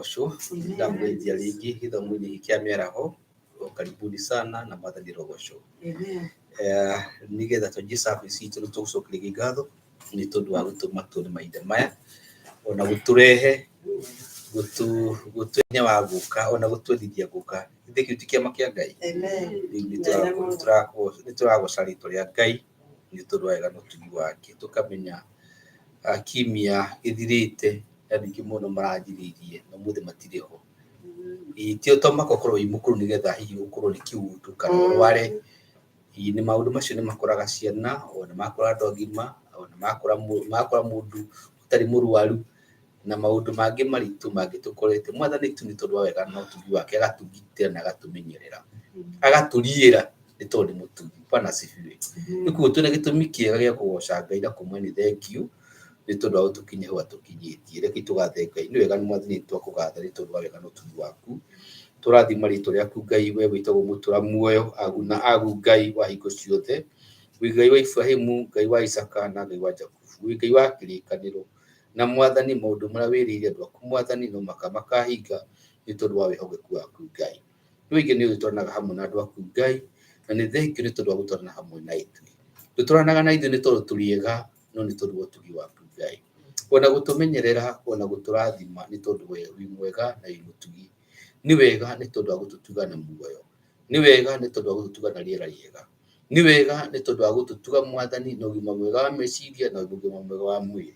Ũcio ndamũgeithia rĩngĩ gĩthomo-inĩ gĩkĩ kĩa mĩaraho. Karibuni sana na Mwathani rogocwo. Nĩgetha twanjie service itũ nĩ tũgũcokeria ngatho nĩ tondũ wa gũtũma tuone mahinda maya ona gũtũrehe gũtũhe hinya wa gũka ona gũtwendithia gũka. Githĩ kĩu ti kĩama kĩa Ngai? Rĩu nĩ tũragoca rĩtwa rĩa Ngai nĩ tondũ wa wega na ũtugi wake. Tũkamenya kiumia gĩthirĩte andũ aingĩ mũno maranjĩrĩirie na ũmũthĩ matirĩ ho. Ti to mũhaka ũkorwo wĩ mũkũrũ nĩgetha hihi ũkorwo nĩ kĩũndũ kana ũrware. Nĩ maũndũ macio nĩ makoraga ciana ona makora andũ agima ona makora mũndũ ũtarĩ mũrwaru na maũndũ mangĩ maritũ mangĩtũkorete. Mwathani tu nĩ tondũ wa wega na ũtugi wake agatũgitĩra na agatũmenyerera, agatũriĩra nĩ tondũ nĩ mũtugi. Bwana asifiwe. Rĩu koguo twĩna gĩtũmi kĩega gĩa kũgoca Ngai na kũmwĩra nĩ thengiũ nĩ tondũ wa gũtũkinyia hau atũkinyĩtie. Reke tũgathe Ngai. Nĩ wega Mwathani twakũgatha nĩ tondũ wa wega na ũtugi waku. Tũrathima rĩtwa rĩaku Ngai, we wĩtagwo mũtũra muoyo, agu na agu Ngai wa hingo ciothe. Wĩ Ngai wa Iburahĩmu, Ngai wa Isaka na Ngai wa Jakubu. Wĩ Ngai wa kĩrĩkanĩro. Na Mwathani maũndũ marĩa wĩrĩire andũ aku Mwathani no mũhaka makahinga nĩ tondũ wa wĩhokeku waku Ngai. Rĩu ingĩ nĩ ũtwaranaga hamwe na andũ aku Ngai, na nĩ thengiũ nĩ tondũ wa gũtwarana hamwe na ithuĩ. Ndũtwaranaga na ithuĩ nĩ tondũ tũrĩ ega, no nĩ tondũ wa ũtugi waku Ngai. Ona gũtũmenyerera, ona gũtũrathima nĩ tondũ we wĩ mwega na wĩ mũtugi. Nĩ wega nĩ tondũ wa gũtũtuga na muoyo. Nĩ wega nĩ tondũ wa gũtũtuga na rĩera rĩega. Nĩ wega nĩ tondũ wa gũtũtuga Mwathani na ũgima mwega wa meciria na ũgima mwega wa mwĩrĩ.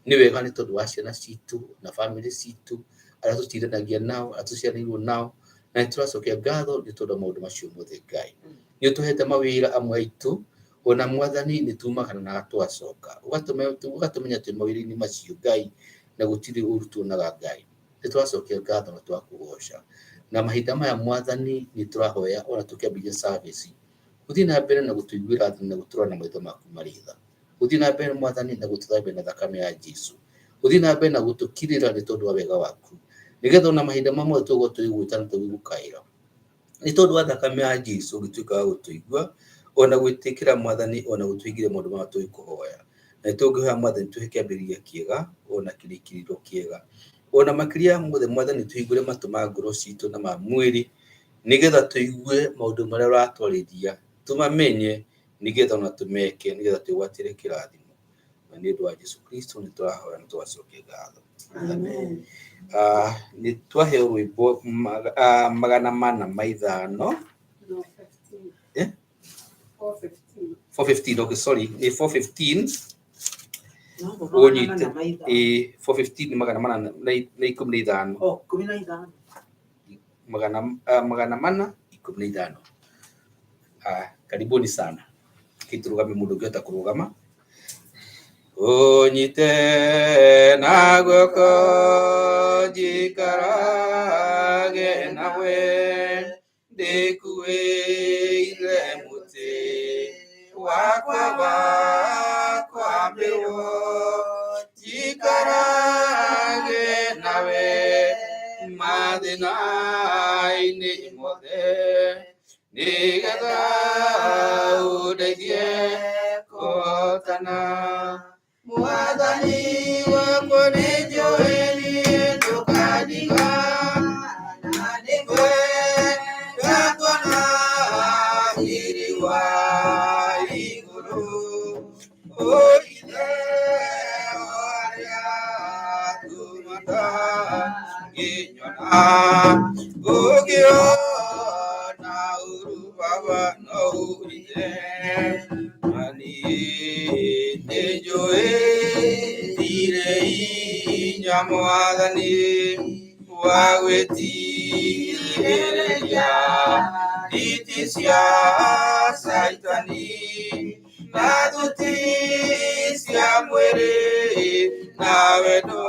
Nĩ wega nĩ tondũ wa ciana citũ na bamĩrĩ citũ, arĩa tũtindanagia nao, arĩa tũciaranĩirwo nao, na nĩ tũracokia ngatho nĩ tondũ wa maũndũ macio mothe Ngai. Nĩ ũtũhete mawĩra amwe aitũ, ona Mwathani nĩ tumaganaga tũgacoka, ũgatũmenya twĩ mawĩra-inĩ macio Ngai, na gũtirĩ ũru tuonaga Ngai. Nĩ tũracokia ngatho na tũgakũgoca. Na mahinda maya Mwathani nĩ tũrahoya ona tũkĩambĩrĩria service, ũthiĩ na mbere na gũtũiguĩra tha na gũtũrora na maitho maku marĩ tha. Ũthiĩ na mbere Mwathani na gũtũthambia na thakame ya Jesu. Ũthiĩ na mbere na gũtũkirĩra nĩ tondũ wa wega waku. Nĩgetha ona mahinda mamwe tũgũkorwo tũgĩgwĩta na tũgĩgũkaĩra. Nĩ tondũ wa thakame ya Jesu ũngĩtuĩka wa gũtũigua, ona gwĩtĩkĩra Mwathani, ona gũtũhingĩria maũndũ marĩa tũgĩkũhoya. Na nĩ tũngĩhoya Mwathani tũhe kĩambĩrĩria kĩega, ona kĩrĩkĩrĩro kĩega. Ona makĩria ya mothe Mwathani tũhingũre matũ ma ngoro citũ na ma mwĩrĩ, nĩgetha tũigue maũndũ marĩa ũratwarĩria, tũmamenye, nĩgetha ona tũmeke, nĩgetha twĩgwatĩre kĩrathimo. Na nĩ ũndũ wa Jesu Kristo nĩ tũrahoya na tũgacokia ngatho. Amen. Nĩ twaheo rwĩmbo 405. No, 15. Eh? 415. 415, okay, sorry, nĩ 415. No, Ũnyite. 415. Ĩ 415 nĩ 415. Oh, 15. 415. Karibuni sana. Kĩtũrũgame mũndũ ũngĩhota kũrũgama. Ũnyite na guoko njikarage nawe ndĩkuĩire mũtĩ wakwa wa kwambĩrwo njikarage nawe mathĩna-inĩ mothe nĩgetha ũndeithie kũhotana. Mwathani wakwa nĩ njũĩ niĩ ndũkandiga, na nĩngwenda kuona riiri wa igũrũ. Ũhithe arĩa tũmatangĩnyona, ũngĩona ũru Baba no ũhithe. Na niĩ nĩ njũĩ ndirĩ hinya Mwathani wa gwĩtirĩrĩria nditi cia Caitani na thuti cia mwĩrĩ na wendo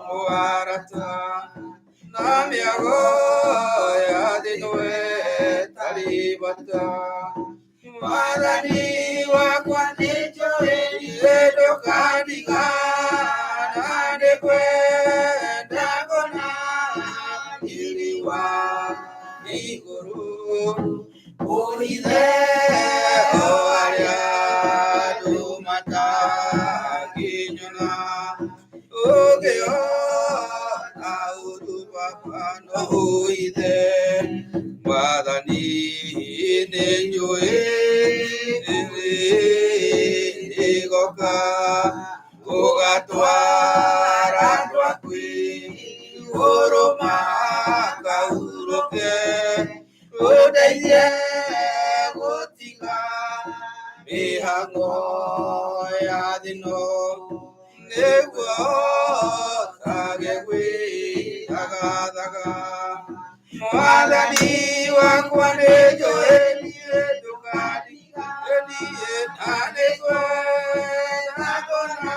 mũarata na mĩago ya thĩ ĩno ĩtarĩ bata. Mwathani wakwa nĩ njũĩ niĩ ndũkandiga, na nĩngwenda kuona riiri wa igũrũ. Ũhithe o arĩa andũ matangĩnyona, ũngĩona baba no ithe Mwathani nĩ njũĩ nĩgoka ũgatwara andũ aku igũrũ makahurũke ũndeithie gũtiga mĩhang'o ya thĩ ĩno nĩguo hotage gwĩthagathaga Mwathani wakwa nĩ njũĩ niĩ ndũkandige niĩ na nĩngwenda kuona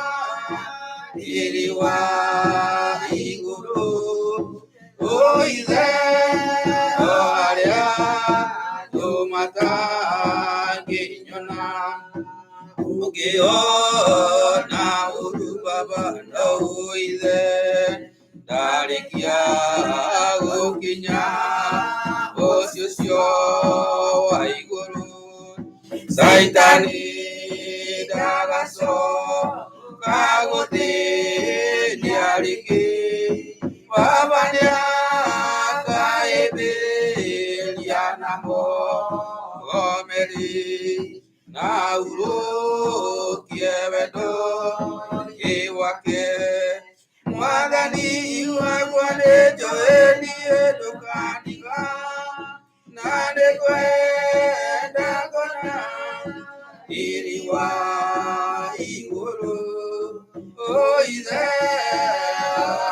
riiri wa igũrũ ũithe o harĩa andũ matangĩnyona ũngĩona ũru baba no ũithe ndarĩkia gũkinya mũciĩ ũcio wa igũrũ Caitani ndagacoka gũthĩnia rĩngĩ baba nĩakaĩmbĩria namo merĩ na hurũkie wendo gwake Mwathani wakwa nĩ njũĩ niĩ ndũkandiga na nĩngwenda kuona riiri wa igũrũ ũithe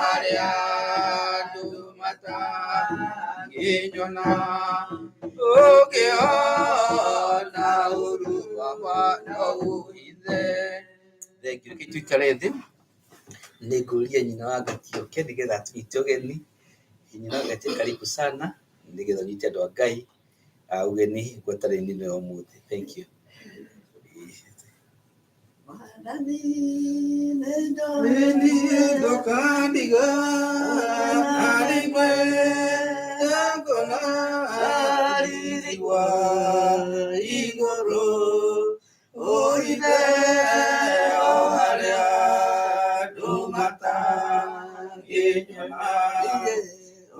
harĩa andũ matangĩnyona ũngĩona ũru baba no ũhithe. Thengiũ. Reke tũikare thĩ nĩngũria nyina wa Ngati oke nĩgetha atũnyite ũgeni. Nyina wa Ngati karibu sana nĩgetha ũnyite andũ a Ngai ũgeni ngwatanĩro-inĩ ĩno ya ũmũthĩ. Thank you. Mwathani nĩ njũĩ Niĩ ndũkandiga na nĩngwenda kuona riiri wa igũrũ ũithe o harĩa andũ matangĩnyona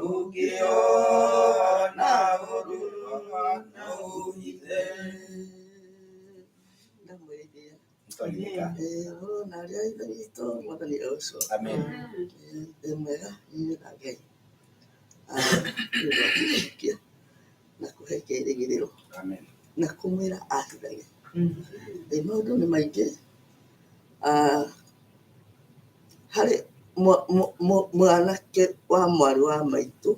ũngĩona ũru baba no ũhithe. Ndamwĩrĩria Nĩtwarĩrĩka. Mũrona arĩa ithe witũ Mwathani agocwo. Amen. Wĩ mwega inyuĩ na Ngai nĩ ũndũ wa kũhonokia na kũhe kĩĩrĩgĩrĩro Amen. na kũmwĩra ahithage. Ĩ maũndũ nĩ maingĩ harĩ mwanake wa mwarĩ wa maitũ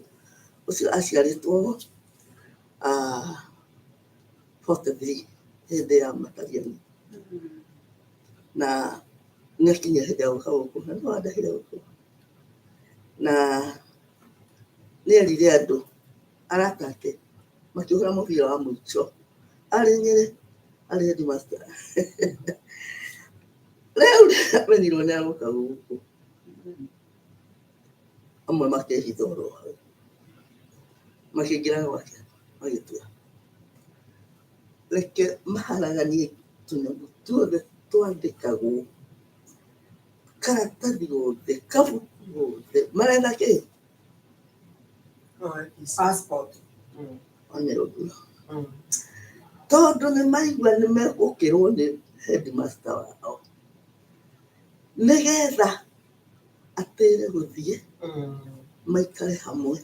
ũcio aciarĩtwo 43 hĩndĩ ya matariani na nĩ akinyia hĩndĩ ya gũka gũkũ na nĩwe wandehire gũkũ na nĩ erire andũ arata ake makĩhũra mũbira wa mũico arĩ Nyĩrĩ arĩ headmaster rĩu amenyirwo nĩ agũka gũkũ amwe makĩhitha oro hau makĩingĩra gwake magĩtua reke maharaganie tũnyamũ tuothe twandĩkagwo karatathi gothe kabuku gothe maretha kĩ Passport. One ũguo tondũ nĩ maigua nĩ megũkĩrwo nĩ headmaster wao nĩgetha atĩre gũthiĩ maikare hamwe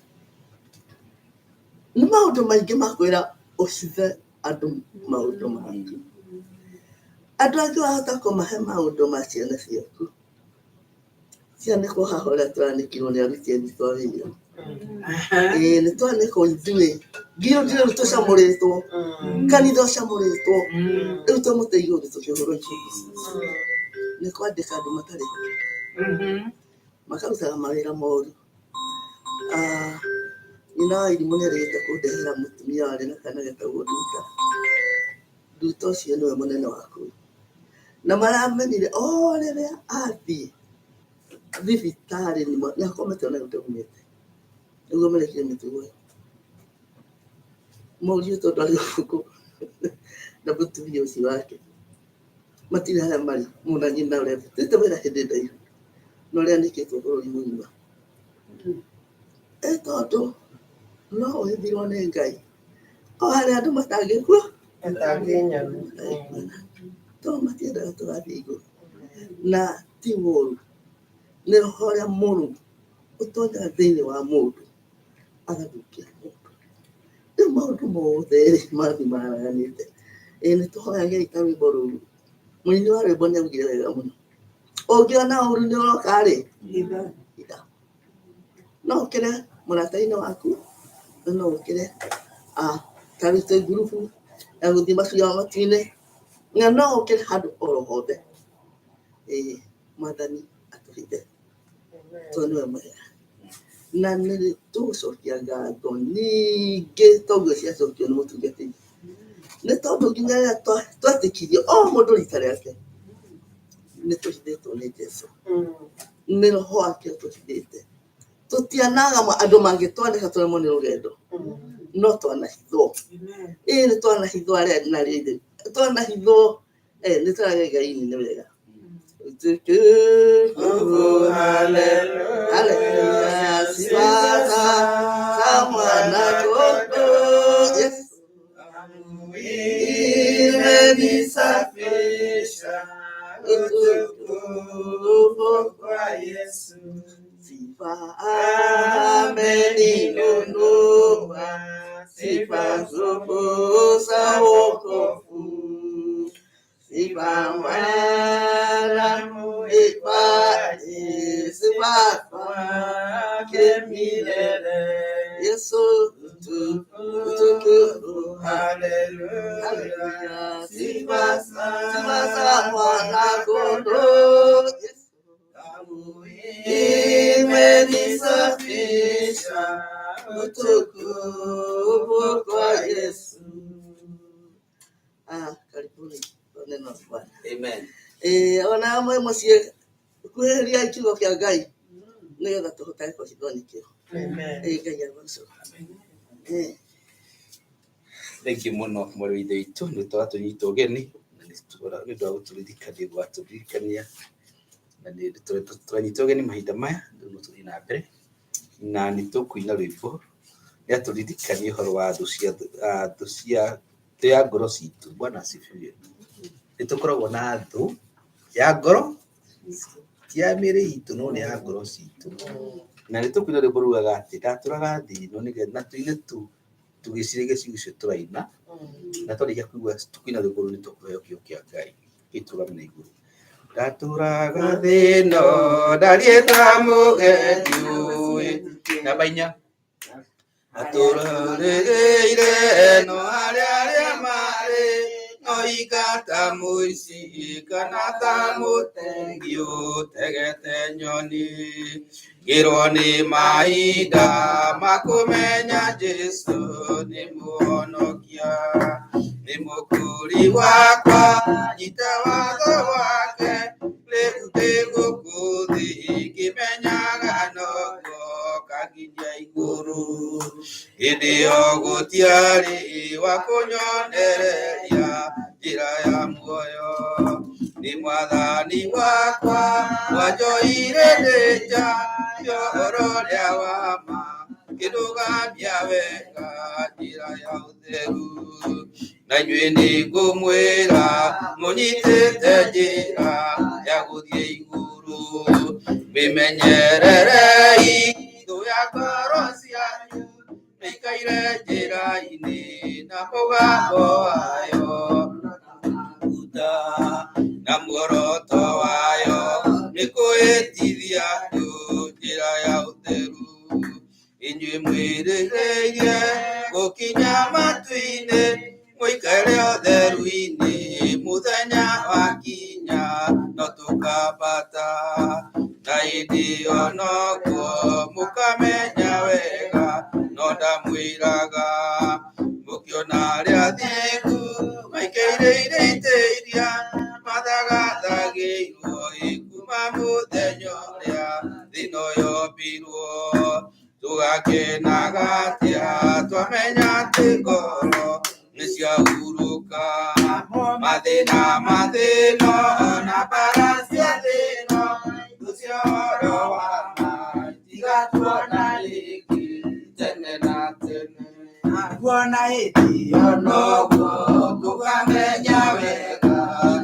nĩ maũndũ maingĩ makwĩra ũcithe andũ maũndũ maku andũ angĩ wahota kũmahe maũndũ ma ciana ciaku cianĩkwo haha ũrĩa tũranĩkirwo nĩ aruti aitũ a wĩra ĩĩ nĩ twanĩkwo ithuĩ nginya rĩu tũcamũrĩtwo kanitha ũcamũrĩtwo rĩu twĩ mũtĩ igũrũ tũkĩhũrwo icũhĩ nĩ kwandĩka andũ matarĩ makarutaga mawĩra moru. Nyina wa irimũ nĩ arĩgĩte kũndehera mũtumia warĩ na kana getagwo Nduta. Nduta ũcio nĩwe mũnene wa kũu na maramenyire o rĩrĩa athiĩ thibitarĩ nĩ akomete ona rĩu ndaumĩte nĩguo marekire mĩtugo ĩyo mũriũ tondũ arĩ gũkũ na mũtumia ũcio wake matirĩ harĩa marĩ mũna nyina ũrĩa rutĩte wĩra hĩndĩ ndaihu na ũrĩa anĩkĩtwo bũrũri mũgima. Ĩ tondũ no ũhithirwo nĩ Ngai o harĩa andũ matangĩkua Matangĩnyona. Tondũ matiendaga tũgathiĩ igũrũ na ti ũru nĩ roho ũrĩa mũru ũtonyaga thĩinĩ wa mũndũ agathũkia mũndũ. Rĩu maũndũ mothe rĩ mathiĩ maharaganĩte. Ĩ nĩ tũhoyagei ta rwĩmbo rũu mũini wa rwĩmbo nĩ augire wega mũno ũngĩona ũru nĩ ũroka rĩ Hitha. hitha. No ũkĩre mũrata-inĩ waku na no ũkĩre ta rĩu twĩ ngurubu ya gũthiĩ macuya matu-inĩ na no ũkĩre handũ oro hothe. Ĩ Mwathani atũhithe tondũ nĩwe mwega na nĩ tũgũcokia ngatho nyingĩ toguo ciacokio nĩ mũtungatĩri nĩ tondũ nginya rĩrĩa twetĩkirie o mũndũ rita rĩake nĩ tũhithĩtwo nĩ Jesũ nĩ roho wake ũtũhithĩte tũtianaga andũ mangĩtwanĩka tũremwo nĩ rũgendo no twanahithwo ĩ nĩ twanahithwo arĩa na rĩrĩ twanahithwo nĩ tũrage Ngai nĩ wega. Utukufu, haleluya, sifa za mwana kondoo Yesu Imenisafisha utukufu kwa Yesu. Sifa ameninunua, sifa nguvu za wokovu, sifa mwana ipaji, sifa kwake milele. Yesu utukufu, Haleluya, haleluya, sifa sifa za mwana kondoo Yesu imenisafisha utukufu kwa Yesu. Karibuni kwa neno la Bwana. Amen. Ona amwe mũciĩ kuhĩrĩria kiugo kĩa Ngai nĩgetha tũhotage kũhithwo nĩkĩo. Amen. Ngai agocwo. Thank you mũno mwarĩ wa ithe witũ nĩ twatũnyita ũgeni na nĩ ũndũ wa gũtũririkania gwatũririkania na nĩ tũranyita ũgeni mahinda maya rĩu no tũthiĩ na mbere na nĩ tũkũina rwĩmbo nĩ atũririkania ũhoro wa thũ cia thũ cia thũ ya ngoro citũ. Bwana asifiwe. Nĩ tũkoragwo na thũ ya ngoro ti ya mĩĩrĩ itũ no nĩ ya ngoro citũ na nĩ tũkũina rwĩmbo rugaga atĩ ndatũraga thĩ ĩno nĩgetha na tũine tu tũgĩciragia ciugo icio tũraina na twarĩkia kũigua tũkĩina rwĩmbo rũu nĩ tũkũheo kĩo kĩa Ngai gĩtũgame na igũrũ. Ndatũraga thĩ ĩno ndariĩ ta mũgendi ũĩ namba inya atũrorĩrĩire no harĩa arĩa marĩ no ika ta mũici kana ta mũtengi ũtegete nyoni ngĩrwo nĩ mahinda makũmenya Jesũ nĩ mũhonokia nĩ mũkũri wakwa nyita watho wake rĩu ndĩ gũkũ thĩ ngĩmenyaga noguo nginya igũrũ hĩndĩ ĩyo gũtiarĩ wa kũnyonereria njĩra ya muoyo nĩ mwathani wakwa wanjoire ndĩ nja ya ũhoro ũrĩa wa ma ngĩrũgamia wega njĩra ya ũtheru na inyuĩ nĩ ngũmwĩra mũnyitĩte njĩra ya gũthiĩ igũrũ mwĩmenyererei thũ ya ngoro cianyu mĩikaire njĩra-inĩ na mũgambo wayo maguta na muoroto wayo nĩ kwĩtithia andũ njĩra ya ũtheru inyuĩ mwĩrĩrĩirie gũkinya matu-inĩ mũikare ũtheru-inĩ mũthenya wakinya no tũkambata na hĩndĩ ĩyo noguo mũkamenya wega no ndamwĩraga mũkĩona arĩa athingu maikairĩire itĩ iria mathagathagĩirwo ĩ kuma mũthenya ũrĩa thĩ ĩno yombirwo tũgakenaga atĩa twamenya atĩ ngoro nĩ ciahurũka mathĩna mathĩno na mbara cia thĩno thũ cia ũhoro wa ma tigatuona rĩngĩ. Naguo na hĩndĩ ĩyo noguo mũkamenya wega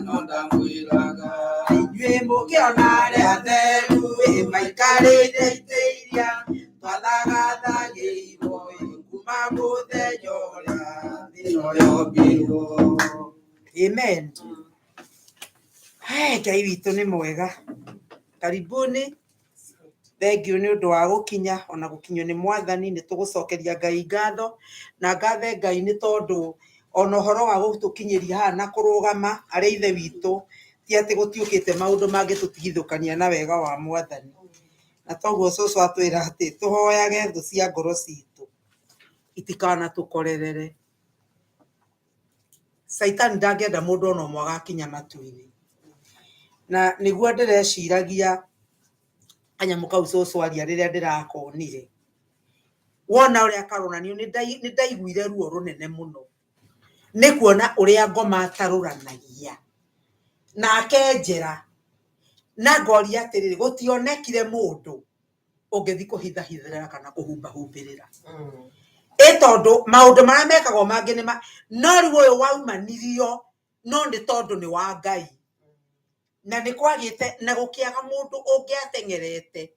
no ndamwĩraga. Inyuĩ mũkĩona arĩa atheru ĩ maikarĩire itĩ iria twathagathagĩirwo ĩ kuma mũthenya ũrĩa thĩ ĩno yombirwo. Amen. Hey, Ngai witũ nĩ mwega. Karibuni. Thank you nĩ ũndũ wa gũkinya ona gũkinyio nĩ mwathani nĩ tũgũcokeria Ngai ngatho na ngathe Ngai nĩ tondũ ona ũhoro wa gũtũkinyĩria haha na kũrũgama arĩ ithe witũ ti atĩ gũtiũkĩte maũndũ mangĩtũtigithũkania na wega wa mwathani. Na toguo cũcũ atwĩra atĩ tũhoyage thũ cia ngoro citũ itikanatũkorerere. Caitani ndangĩenda mũndũ ona ũmwe agakinya matu-inĩ. Na nĩguo ndĩreciragia kanyamũ kau cũcũ aria rĩrĩa ndĩrakonire. Wona ũrĩa karonanio nĩ ndaiguire ruo rũnene mũno. Nĩ kuona ũrĩa ngoma atarũranagia na akenjera na ngoria atĩrĩrĩ gũtionekire mũndũ ũngĩthiĩ kũhithahithĩra kana kũhumbahumbĩrĩra. Ĩ tondũ maũndũ marĩa mekagwo mangĩ nĩ ma no rĩu ũyũ waumanirio no nĩ tondũ nĩ wa Ngai. Na nĩ kwagĩte na gũkĩaga mũndũ ũngĩateng'erete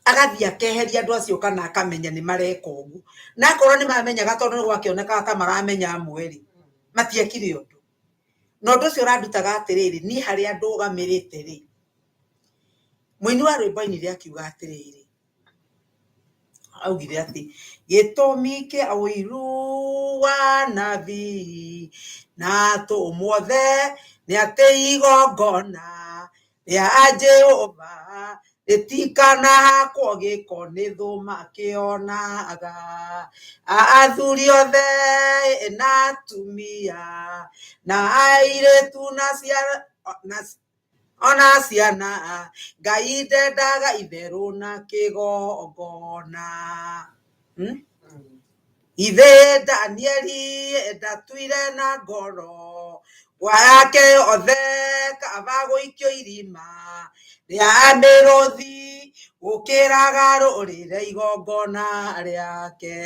agathiĩ akeheria andũ acio kana akamenya nĩ mareka ũguo. Na akorwo nĩ mamenyaga tondũ nĩ gwakĩonekaga ta maramenya amwe rĩ, matiekire ũndũ. Na ũndũ ũcio ũrandutaga atĩrĩrĩ, niĩ harĩa ndũgamĩrĩte rĩ, mũini wa rwĩmbo ainire akiuga atĩrĩrĩ, augire atĩ gĩtũmi kĩa ũiru wa nabii na atũmwo othe nĩ atĩ igongona rĩa Jehova rĩtikanahakwo gĩko nĩ thũ makĩonaga. Athuri othe na atumia na airĩtu na ciana ona ciana Ngai ndendaga itherũ na kĩgongona. Ithe Danieli ndatuire na ngoro yake yothe kaba gũikio irima rĩa mĩrũthi gũkĩraga rũrĩre igongona rĩake.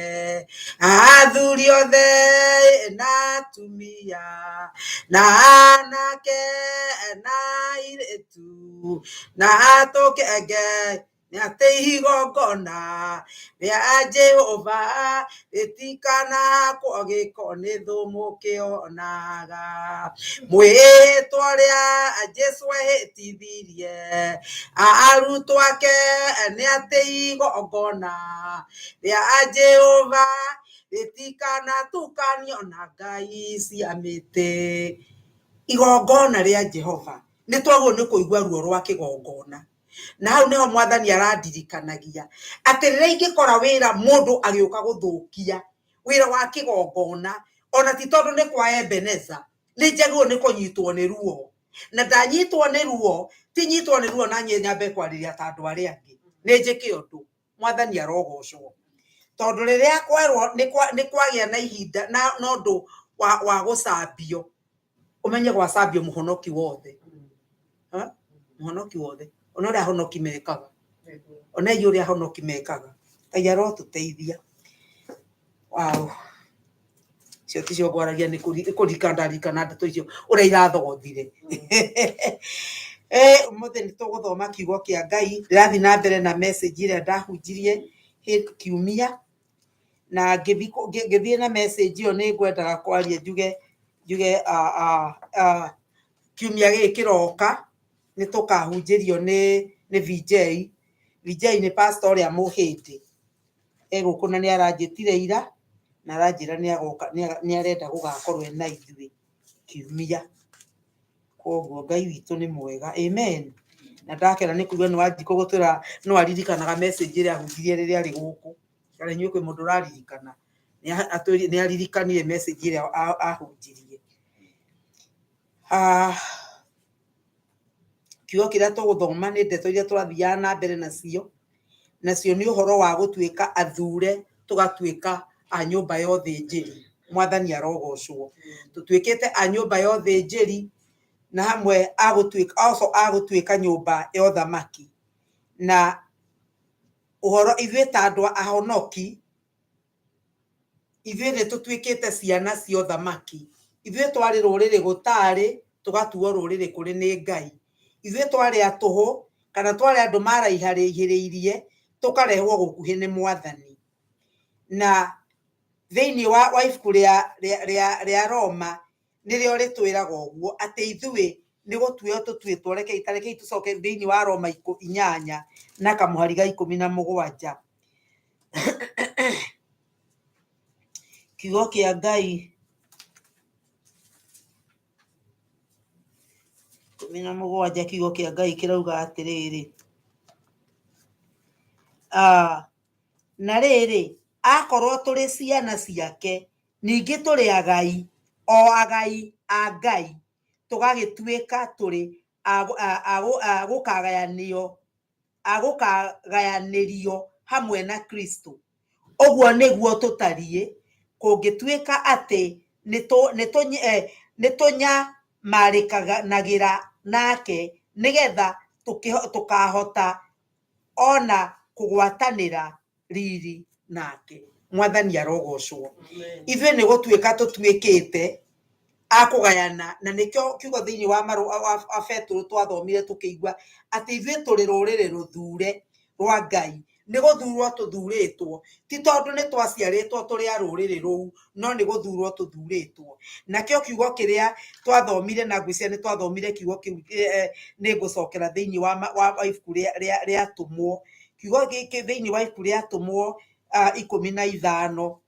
Athuri othe na atumia na anake na airĩtu na tũkenge nĩ atĩ igongona rĩa Jehova rĩtikanahakwo gĩko nĩ thũ mũkĩonaga. Mwĩhĩtwa ũrĩa Jesũ ehĩtithirie arutwo ake nĩ atĩ igongona rĩa Jehova rĩtikanatukanio na ngai cia mĩtĩ. Igongona rĩa Jehova nĩ twagĩrĩirwo nĩ kũigua ruo rwa kĩgongona. Na hau nĩho mwathani arandirikanagia atĩ rĩrĩa ingĩkora wĩra mũndũ agĩũka gũthũkia wĩra wa kĩgongona ona ti tondũ nĩ kwa Ebeneza nĩ njagĩrĩirwo nĩ kũnyitwo nĩ ruo. Na ndanyitwo nĩ ruo ti nyitwo nĩ ruo na niĩ nyambe kwarĩria ta andũ arĩa angĩ nĩ njĩke ũndũ mwathani arogocwo. Tondũ rĩrĩa kwerwo nĩ kwagĩa na ihinda na ũndũ wa gũcambio ũmenye gwacambio mũhonoki wothe. Mũhonoki wothe ona ũrĩa ahonoki mekaga ona inyuĩ ũrĩa ahonoki mekaga Ngai arotũteithia. Wow. Icio ticio ngwaragia nĩ kũririkana ndaririkana ndeto icio ũrĩa irathogothire. Ũmũthĩ nĩ tũgũthoma kiugo kĩa Ngai. Ndĩrathiĩ na mbere na message ĩrĩa ndahunjirie kiumia na ngĩthiĩ na message ĩyo nĩ ngwendaga kwaria njuge kiumia gĩkĩ kĩroka nĩ tũkahunjĩrio nĩ VJ. VJ nĩ pastor ũrĩa mũhĩndĩ egũkũ na nĩ aranjĩtire ira na aranjĩra nĩ agoka nĩ arenda gũgakorwo ena ithuĩ kiumia. Koguo Ngai witũ nĩ mwega. Amen. Na ndakena nĩ kũigua nĩ Wanjikũ gũtwĩra no aririkanaga message ĩrĩa ahunjirie rĩrĩa arĩ gũkũ. Kana inyuĩ kwĩ mũndũ ũraririkana? Nĩ aririkanire message ĩrĩa ahunjirie. Kiugo kĩrĩa tũgũthoma nĩ ndeto iria tũrathiaga na mbere nacio, nacio nĩ ũhoro wa gũtuĩka athure tũgatuĩka a nyũmba ya ũthĩnjĩri. Mwathani arogocwo. Tũtuĩkĩte a nyũmba ya ũthĩnjĩri na hamwe agũtuĩka also agũtuĩka nyũmba ya ũthamaki. Na ũhoro ithuĩ ta andũ ahonoki Ithuĩ nĩ tũtuĩkĩte ciana cia ũthamaki. Ithuĩ twarĩ rũrĩrĩ gũtarĩ, tũgatuo rũrĩrĩ kũrĩ nĩ Ngai. Ithuĩ twarĩ a tũhũ, kana twarĩ andũ maraiharĩihĩrĩirie, tũkarehwo gũkuhĩ nĩ Mwathani. Na thĩinĩ wa ibuku rĩa Roma, nĩrĩo rĩtwĩraga ũguo, atĩ ithuĩ nĩ gũtuo tũtuĩtwo. Rekei ta rekei tũcoke thĩinĩ wa Roma 8 na kamũhari ga 17. Kiugo kĩa Ngai 17, kiugo kĩa Ngai kĩrauga atĩrĩrĩ, na rĩrĩ, akorwo tũrĩ ciana ciake, ningĩ tũrĩ agai, o agai a Ngai, tũgagĩtuĩka tũrĩ a gũkagayanĩrio hamwe na Kristo. Ũguo nĩguo tũtariĩ, kũngĩtuĩka atĩ nĩ tũnyamarĩkanagĩra nake, nĩgetha tũkahota ona kũgwatanĩra riri nake. Mwathani arogocwo. Ithuĩ nĩ gũtuĩka tũtuĩkĩte a kũgayana, na nĩkĩo kiugo thĩinĩ wa marũa wa Petero twathomire tũkĩigua atĩ ithuĩ tũrĩ rũrĩrĩ rũthure rwa Ngai. Nĩ gũthurwo tũthurĩtwo, ti tondũ nĩ twaciarĩtwo tũrĩ a rũrĩrĩ rũu, no nĩ gũthurwo tũthurĩtwo. Nakĩo kiugo kĩrĩa twathomire, na ngwĩciria nĩ twathomire kiugo kĩu, nĩ ngũcokera thĩinĩ wa ibuku rĩa Atũmwo. Kiugo gĩkĩ thĩinĩ wa ibuku rĩa Atũmwo 15.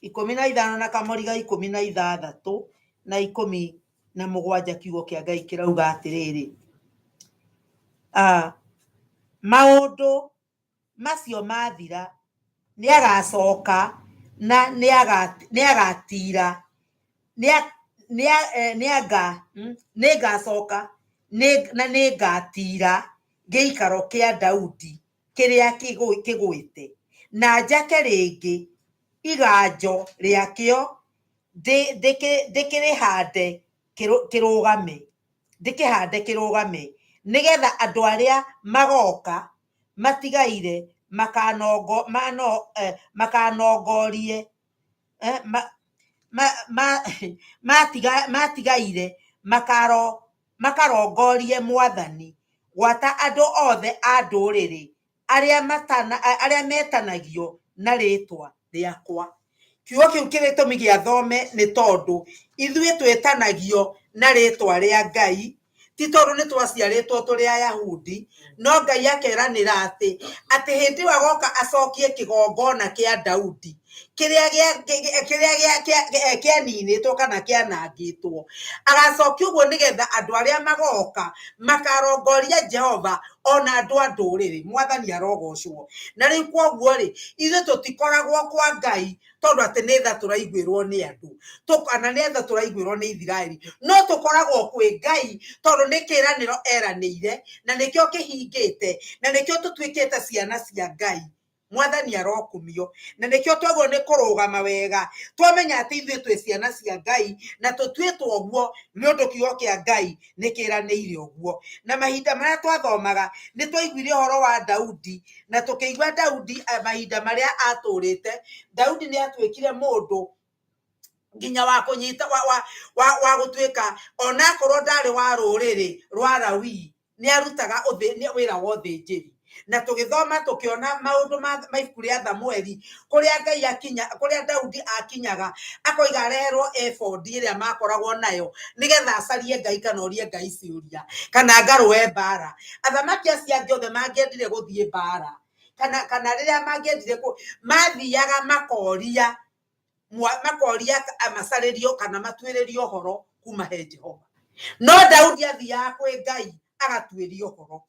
15 na kamũri ga 16 na 17, kiugo kĩa Ngai kĩrauga atĩrĩrĩ, maũndũ macio mathira nĩagacoka na nĩagatira, nĩngacoka na nĩngatira gĩikaro kĩa Daudi kĩrĩa kĩgwĩte, na njake rĩngĩ iganjo rĩakĩo, ndĩkĩhande kĩrũgame, nĩgetha andũ arĩa magoka matigaire makanongorie matigaire makarongorie Mwathani, gwata andũ othe a ndũrĩrĩ arĩa metanagio na rĩĩtwa rĩakwa. Kiugo kĩu kĩrĩtũmi gĩa thome nĩ tondũ ithuĩ twĩtanagio na rĩĩtwa rĩa Ngai, ti tondũ nĩ twaciarĩtwo tũrĩ Ayahudi, no Ngai akeranĩra atĩ hĩndĩ ĩyo agoka acokie kĩgongona kĩa Daudi kĩrĩa kĩaninĩtwo kana kĩanangĩtwo. Agacokia ũguo nĩgetha andũ arĩa magoka makarongoria Jehova ona andũ a ndũrĩrĩ. Mwathani arogocwo. Na rĩu kwoguo rĩ, ithuĩ tũtikoragwo kwa Ngai tondũ atĩ nĩ tha tũraiguĩrwo nĩ andũ, kana nĩ tha tũraiguĩrwo nĩ Isiraeli, no tũkoragwo kwĩ Ngai tondũ nĩ kĩĩranĩro eranĩire, na nĩkĩo kĩhingĩte, na nĩkĩo tũtuĩkĩte ciana cia Ngai. Mwathani arokumio. Na nĩkĩo twagwo nĩ kũrũgama wega, twamenya atĩ ithuĩ twĩ ciana cia Ngai na tũtuĩtwo ũguo nĩ ũndũ kiugo kĩa Ngai nĩ kĩranĩire ũguo. Na mahinda marĩa twathomaga nĩ twaiguire ũhoro wa Daudi, na tũkĩigua Daudi mahinda marĩa atũrĩte. Daudi nĩ atuĩkire mũndũ nginya wa kũnyita wa gũtuĩka, onakorwo ndarĩ wa rũrĩrĩ rwa Lawi, nĩ arutaga wĩra wa ũthĩnjĩri. Na tũgĩthoma tũkĩona maũndũ ma ibuku rĩa Thamueli, kũrĩa Ngai akinya, kũrĩa Daudi akinyaga akoiga areherwo ebodi ĩrĩa makoragwo nayo nĩgetha acarie Ngai kana orie Ngai ciũria kana ngarũe mbara. Athamaki acio angĩ othe mangĩendire gũthiĩ mbara kana rĩrĩa mangĩendire mathiaga makoria macarĩrio kana matuĩrĩrio ũhoro kuma he Jehova. No Daudi athiaga kwĩ Ngai agatuĩria ũhoro.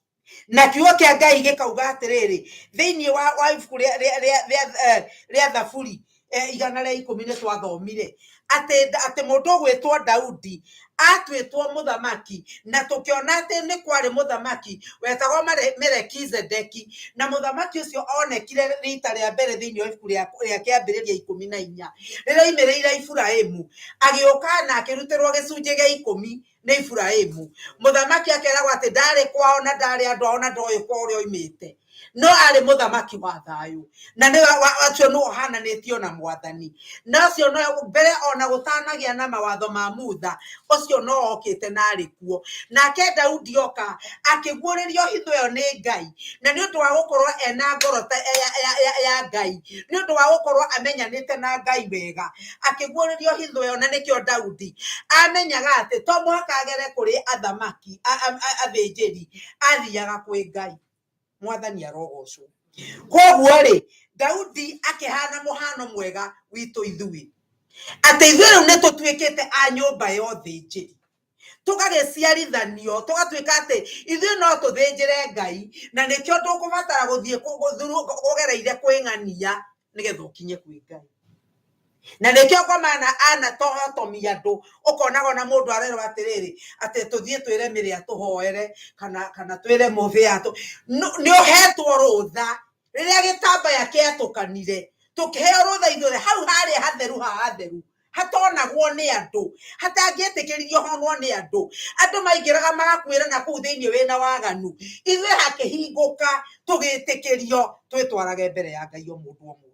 Na kiugo kĩa Ngai gĩkauga atĩrĩrĩ, thĩinĩ wa ibuku rĩa Thaburi 110 nĩ twathomire atĩ mũndũ ũgwĩtwo Daudi atuĩtwo mũthamaki, na tũkĩona atĩ nĩ kwarĩ mũthamaki wetagwo Melekizedeki, na mũthamaki ũcio onekire rita rĩa mbere thĩinĩ wa ibuku rĩa kĩambĩrĩria 14, rĩrĩa oimĩrĩire Iburahĩmu, agĩũka na akĩrutĩrwo gĩcunjĩ gĩa 10 Nĩ Iburahĩmu. Mũthamaki akeragwo atĩ ndarĩ kwao na ndarĩ andũ ao na ndoĩ kwa ũrĩa oimĩte, no arĩ mũthamaki wa thayũ, na nĩwe acio nĩwe ũhananĩtio na mwathani. Na ũcio no mbere ona gũtanagĩa na mawatho ma Mutha, ũcio no okĩte na arĩ kuo. Nake Daudi oka akĩguũrĩrio hitho ĩyo nĩ Ngai, na nĩ ũndũ wa gũkorwo ena ngoro ta ya Ngai, nĩ ũndũ wa gũkorwo amenyanĩte na Ngai wega, akĩguũrĩrio hitho ĩyo. Na nĩkĩo Daudi amenyaga atĩ to mũhaka agere kũrĩ athamaki athĩnjĩri, athiaga kwĩ Ngai. Mwathani arogocwo. Koguo rĩ, Daudi akĩhana mũhano mwega witũ ithuĩ, atĩ ithuĩ rĩu nĩ tũtuĩkĩte a nyũmba ya ũthĩnjĩri, tũgagĩciarithanio, tũgatuĩka atĩ ithuĩ no tũthĩnjĩre Ngai, na nĩkĩo ndũkũbatara gũthiĩ ũgereire kwĩng'ania nĩgetha ũkinye kwĩ Ngai. Na nĩkĩo ngomana anatohotomia andũ, ũkonaga ona mũndũ arerwo atĩrĩrĩ, atĩ tũthiĩ twĩre mĩrĩa tũhoere, kana twĩre mũbĩa atũ. Nĩ ũhetwo rũtha. Rĩrĩa gĩtambaya kĩatũkanire, tũkĩheo rũtha ithuothe, hau harĩa hatheru ha hatheru, hatonagwo nĩ andũ, hatangĩetĩkĩririo honwo nĩ andũ. Andũ maingĩraga magakuĩra na kũu thĩinĩ wĩna waganu. Ithuĩ hakĩhingũka, tũgĩtĩkĩrio twĩtwarage mbere ya Ngai o mũndũ o mũndũ.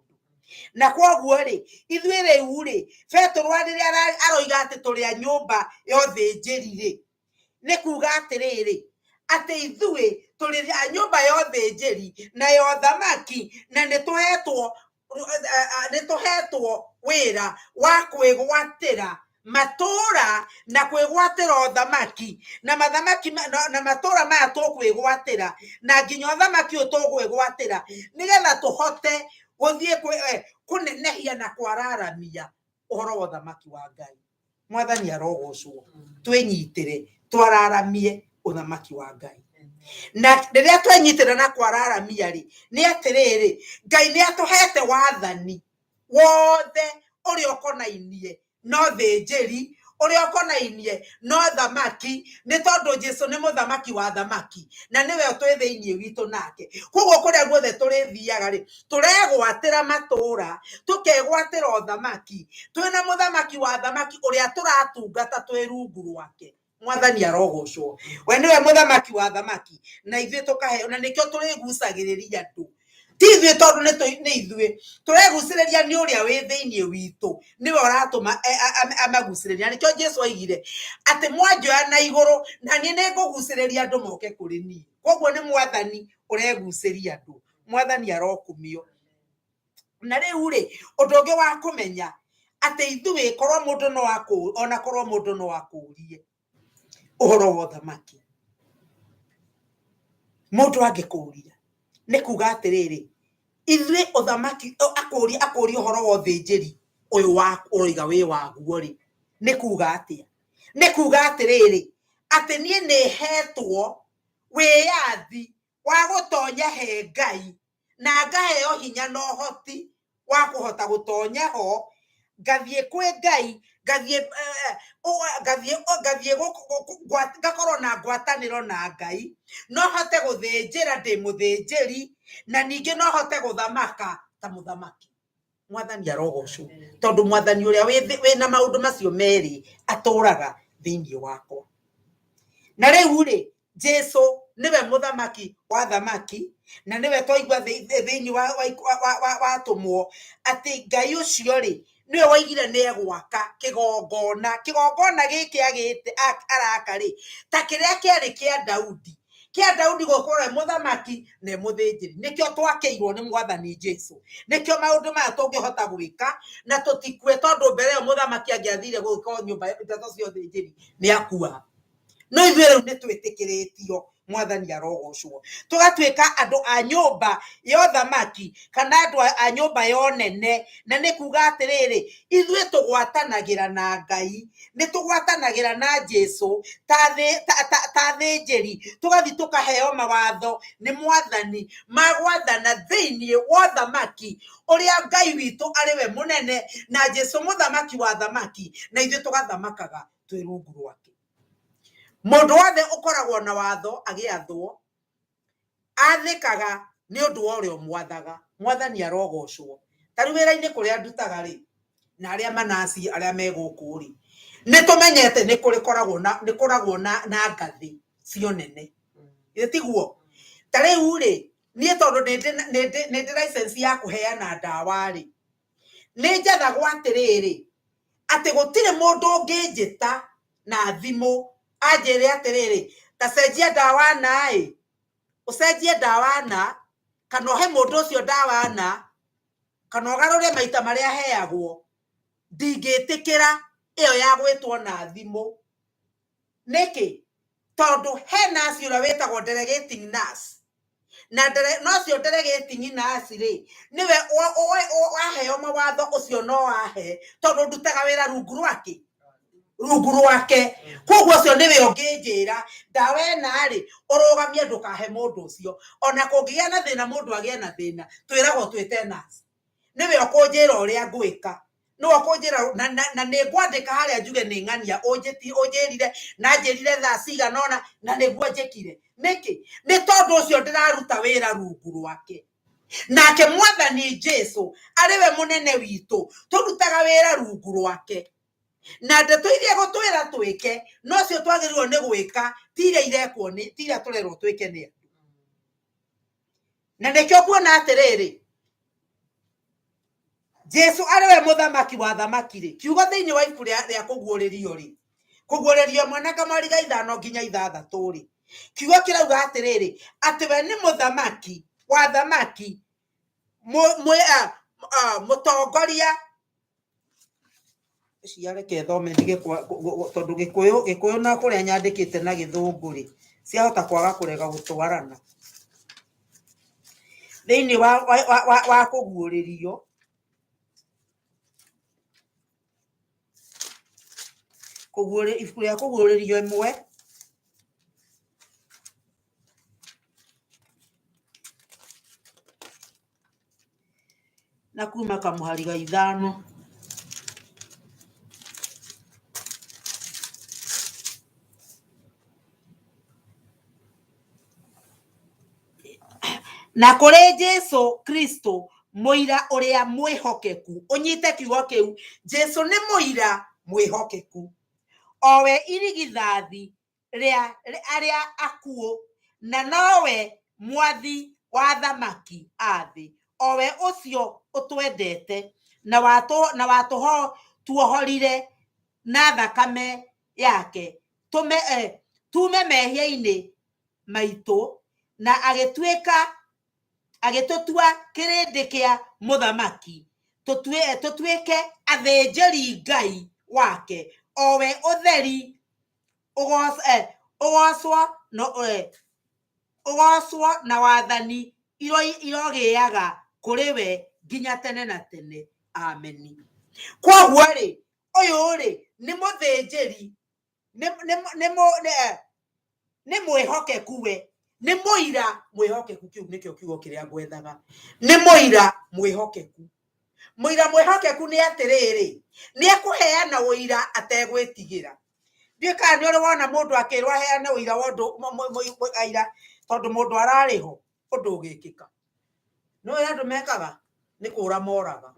Na kwoguo rĩ, ithuĩ rĩu rĩ, Petero rĩrĩa aroiga atĩ tũrĩ a nyũmba ya ũthĩnjĩri rĩ, nĩ kuga atĩrĩrĩ, atĩ ithuĩ tũrĩ a nyũmba ya ũthĩnjĩri na ya ũthamaki, na nĩ tũhetwo wĩra wa kwĩgwatĩra matũra na kwĩgwatĩra ũthamaki, na mathamaki na matũra maya tũkwĩgwatĩra, na nginya ũthamaki ũyũ tũkwĩgwatĩra, nĩgetha tũhote gũthiĩ kũnenehia na kwararamia ũhoro wa ũthamaki wa Ngai. Mwathani arogocwo. Twĩnyitĩre, twararamie ũthamaki wa Ngai. Na rĩrĩa twenyitĩra na kwararamia rĩ, nĩ atĩrĩrĩ, Ngai nĩ atũhete wathani wothe ũrĩa ũkonainie no thĩnjĩri, ũrĩa ũkonainie no thamaki, nĩ tondũ Jesu nĩ mũthamaki wa thamaki, na nĩwe twĩ thĩinĩ witũ nake. Koguo kũrĩa guothe tũrĩthiaga rĩ, tũregwatĩra matũra, tũkegwatĩra ũthamaki, twĩna mũthamaki wa thamaki ũrĩa tũratungata twĩ rungu rwake. Mwathani arogocwo. We nĩwe mũthamaki wa thamaki, na ithuĩ tũkaheo, na nĩkĩo tũrĩgucagĩrĩria andũ. Ti ithuĩ tondũ nĩ ithuĩ tũregucĩrĩria, nĩ ũrĩa wĩ thĩinĩ witũ nĩwe ũratũma amagucĩrĩria. Na nĩkĩo Jesu oigire atĩ mwanjoya na igũrũ, na niĩ nĩngũgucĩrĩria andũ moke kũrĩ niĩ. Koguo nĩ mwathani ũregucĩria andũ. Mwathani arokumio. Na rĩu rĩ, ũndũ ũngĩ wa kũmenya atĩ ithuĩ, korwo mũndũ no akũ, ona korwo mũndũ no akũrie ũhoro wa ũthamaki, mũndũ angĩkũria nĩ kuga atĩrĩrĩ, ithuĩ ũthamaki, akũria ũhoro wa ũthĩnjĩri ũyũ wa ũroiga wĩ waguo rĩ, nĩ kuga atĩa? Nĩ kuga atĩrĩrĩ, atĩ niĩ nĩ hetwo wĩyathi wa gũtonya he Ngai, na ngaheo hinya na ũhoti wa kũhota gũtonya ho, ngathiĩ kwĩ Ngai, ngathiĩ ngakorwo na ngwatanĩro na Ngai, no hote gũthĩnjĩra ndĩ mũthĩnjĩri, na ningĩ no hote gũthamaka ta mũthamaki. Mwathani arogocwo, tondũ mwathani ũrĩa wĩna maũndũ macio merĩ atũraga thĩinĩ wakwa. Na rĩu rĩ, Jesu nĩwe mũthamaki wa thamaki, na nĩwe twaigua thĩinĩ wa atũmwo atĩ Ngai ũcio rĩ, nĩwe waigire nĩ egwaka kĩgongona. Kĩgongona gĩkĩ araka rĩ, ta kĩrĩa kĩarĩ kĩa Daudi, kĩa Daudi gũkorwo e mũthamaki na e mũthĩnjĩri. Nĩkĩo twakĩirwo nĩ mwathani Jesu, nĩkĩo maũndũ maya tũngĩhota gwĩka na tũtikue, tondũ mbere ĩyo mũthamaki angĩathire gũgĩkorwo nyũmba ndeto cia ũthĩnjĩri nĩ akua. No ithuĩ rĩu nĩ twĩtĩkĩrĩtio, mwathani arogocwo, tũgatuĩka andũ a nyũmba ya ũthamaki kana andũ a nyũmba ya ũnene. Na nĩ kuga atĩrĩrĩ, ithuĩ tũgwatanagĩra na Ngai, nĩ tũgwatanagĩra na Jesu ta athĩnjĩri, tũgathiĩ tũkaheo mawatho nĩ mwathani ma gwathana thĩinĩ wa ũthamaki ũrĩa Ngai witũ arĩ we mũnene, na Jesu mũthamaki wa thamaki, na ithuĩ tũgathamakaga twĩ rungu rwake. Mũndũ wothe ũkoragwo na watho agĩathwo, athĩkaga nĩ ũndũ wa ũrĩa ũmwathaga. Mwathani arogocwo. Ta rĩu wĩra-inĩ kũrĩa ndutaga rĩ, na arĩa manaci arĩa me gũkũ rĩ, Nĩ tũmenyete nĩ kũrĩ koragwo na nĩ koragwo na ngathĩ cio nene. Githĩ tiguo? Ta rĩu rĩ, niĩ tondũ nĩ ndĩ license ya kũheana ndawa rĩ, nĩ njathagwo atĩrĩrĩ, atĩ gũtirĩ mũndũ ũngĩnjĩta na thimũ anjĩre atĩrĩrĩ, ta cenjia ndawa na ĩ, ũcenjie ndawa na, kana ũhe mũndũ ũcio ndawa na, kana ũgarũre maita marĩa aheagwo. Ndingĩtĩkĩra ĩyo ya gwĩtwo na thimũ. Nĩkĩ? Tondũ he nurse ũrĩa wĩtagwo delegating nurse. Na no ũcio delegating nurse rĩ, nĩwe waheo mawatho ũcio no ahe, tondũ ndutaga wĩra rungu rwake. Rungu rwake. Koguo ũcio nĩwe ũngĩnjĩra ndawa ĩna rĩ, ũrũgamie ndũkahe mũndũ ũcio. Ona kũngĩgĩa na thĩna mũndũ agĩe na thĩna, twĩragwo twĩte nurse. Nĩwe ũkũnjĩra ũrĩa ngwĩka. Nĩwe ũkũnjĩra na nĩ ngwandĩka harĩa njuge nĩ ng'ania ũnjĩrire na njĩrire thaa cigana ũna na nĩguo njĩkire. Nĩkĩ? Nĩ tondũ ũcio ndĩraruta wĩra rungu rwake. Nake Mwathani Jesu arĩ we mũnene witũ, tũrutaga wĩra rungu rwake. Na ndeto iria egũtwĩra twĩke, nocio twagĩrĩirwo nĩ gwĩka, ti iria irekwo nĩ, ti iria tũrerwo twĩke nĩ andũ. Na nĩkĩo kuona atĩrĩrĩ, Jesu arĩ we mũthamaki wa thamaki rĩ, kiugo thĩinĩ wa ibuku rĩa kũguũrĩrio rĩ, kũguũrĩrio mwana kamweri ga 5 nginya 6 rĩ, kiugo kĩrauga atĩrĩrĩ, atĩ we nĩ mũthamaki wa thamaki, mũtongoria. Cia reke thome ndige tondũ Gĩkũyũ na kũrĩa nyandĩkĩte na Gĩthũngũ rĩ, ciahota kwaga kũrega gũtwarana. Thĩinĩ wa kũguũrĩrio, ibuku rĩa kũguũrĩrio 1 na kuma kamũhari ga 5. Na kũrĩ Jesu Kristo mũira ũrĩa mwĩhokeku, ũnyite kiugo kĩu, Jesu nĩ mũira mwĩhokeku, o we irigithathi rĩa arĩa akuũ, na nowe mwathi wa thamaki a thĩ, o we ũcio ũtwendete na tuohorire na thakame yake tume mehia-inĩ maitũ, na agĩtũtua kĩrĩndĩ kĩa mũthamaki, tũtuĩke athĩnjĩri Ngai wake, o we ũtheri ũgocwo na wathani irogĩaga kũrĩ we nginya tene na tene. Ameni. Kwoguo rĩ, ũyũ rĩ nĩ mũthĩnjĩri, nĩ mwĩhokeku we, nĩ mũira mwĩhokeku. Kĩu nĩkĩo kiugo kĩrĩa ngwethaga, nĩ mũira mwĩhokeku. Mũira mwĩhokeku nĩ atĩrĩrĩ, nĩ ekũheana ũira ategwĩtigĩra. Ndiũĩ kana nĩ ũrĩ wona mũndũ akĩrwo aheane ũira wa ũndũ aira, tondũ mũndũ ararĩ ho ũndũ ũgĩkĩka. Nĩ ũrĩa andũ mekaga, nĩ kũra moraga.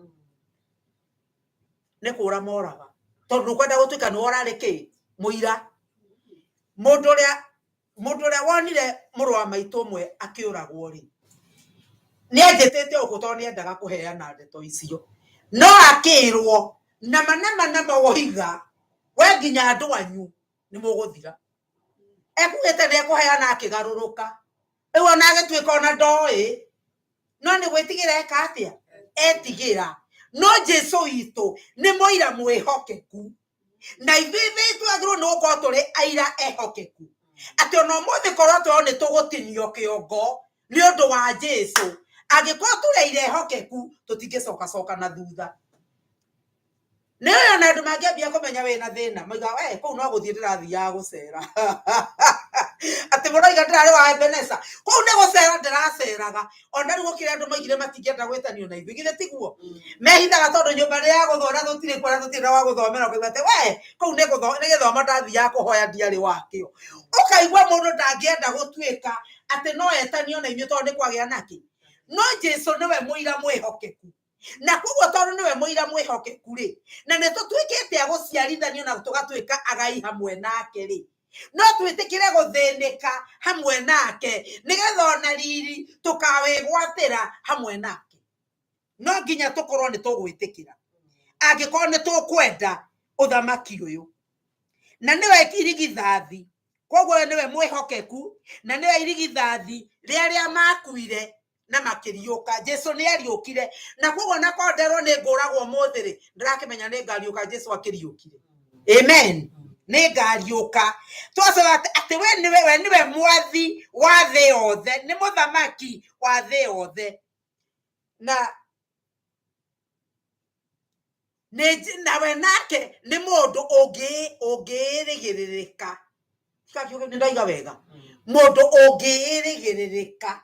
Nĩ kũra moraga. Tondũ ndũkwenda gũtuĩka nĩwe ũrarĩ kĩ? Mũira. Mũndũ ũrĩa wonire mũrũ wa maitũ ũmwe akĩũragwo rĩ, nĩ anjĩtĩte ũguo tondũ nĩ endaga kũheana ndeto icio. No akĩrwo nama nama nama woiga we nginya andũ anyu nĩ mũgũthira. Ekugĩte nĩ ekũheana akĩgarũrũka. Rĩu ona agĩtuĩka ona ndoĩ, no nĩ gwĩtigĩra eka atĩa? Etigĩra. No Jesu witũ nĩ mũira mwĩhokeku. Na ithuĩ twagĩrĩirwo nĩ gũkorwo tũrĩ aira ehokeku. Atĩ ona ũmũthĩ korwo twĩrwo nĩ tũgũtinio kĩongo nĩ ũndũ wa Jesu, angĩkorwo tũrĩ aira ehokeku, tũtingĩcokacoka na thutha. Nĩ ũĩ ona andũ mangĩambia kũmenya wĩna thĩna, mauga, we, kũu no gũthiĩ ndĩrathiaga gũcera. Atĩ mũroiga ndĩrarĩ wa Ebeneza. Kũu nĩ gũcera ndĩraceraga. Ona rĩu gũkĩrĩ andũ maigire matingĩenda gwĩtanio na ithuĩ. Githĩ tiguo? Mehithaga tondũ nyũmba nĩ ya gũthoma na tũtirĩ kuo na tũtirĩ na wa gũthomera. Ũkaigua atĩ, we, kũu nĩ gĩthomo ndathiaga kũhoya ndiarĩ wakĩo. Ũkaigua mũndũ ndangĩenda gũtuĩka atĩ no etanio na inyuĩ tondũ nĩ kwagĩa nakĩ. No Jesu nĩwe mũira mwĩhokeku. Na koguo tondũ nĩwe mũira mwĩhokeku rĩ, na nĩ tũtuĩkĩte a gũciarithanio na tũgatuĩka agai hamwe nake rĩ, no twĩtĩkĩre gũthĩnĩka hamwe nake nĩgetha ona riri tũkawĩgwatĩra hamwe nake. No nginya tũkorwo nĩ tũgwĩtĩkĩra angĩkorwo nĩ tũkwenda ũthamaki ũyũ. Na nĩwe irigithathi, koguo we nĩwe mwĩhokeku na nĩwe irigithathi rĩa arĩa makuire na makĩriũka. Jesu nĩ ariũkire, na koguo na korwo nderwo nĩ ngũragwo ũmũthĩ rĩ, ndĩrakĩmenya nĩ ngariũka. Jesu akĩriũkire. Amen. Nĩ ngariũka. Twacoka atĩ we nĩwe mwathi wa thĩ yothe, nĩ mũthamaki wa thĩ yothe. Na nawe nake nĩ mũndũ ũngĩĩrĩgĩrĩrĩka. Nĩ ndaiga wega, mũndũ ũngĩĩrĩgĩrĩrĩka,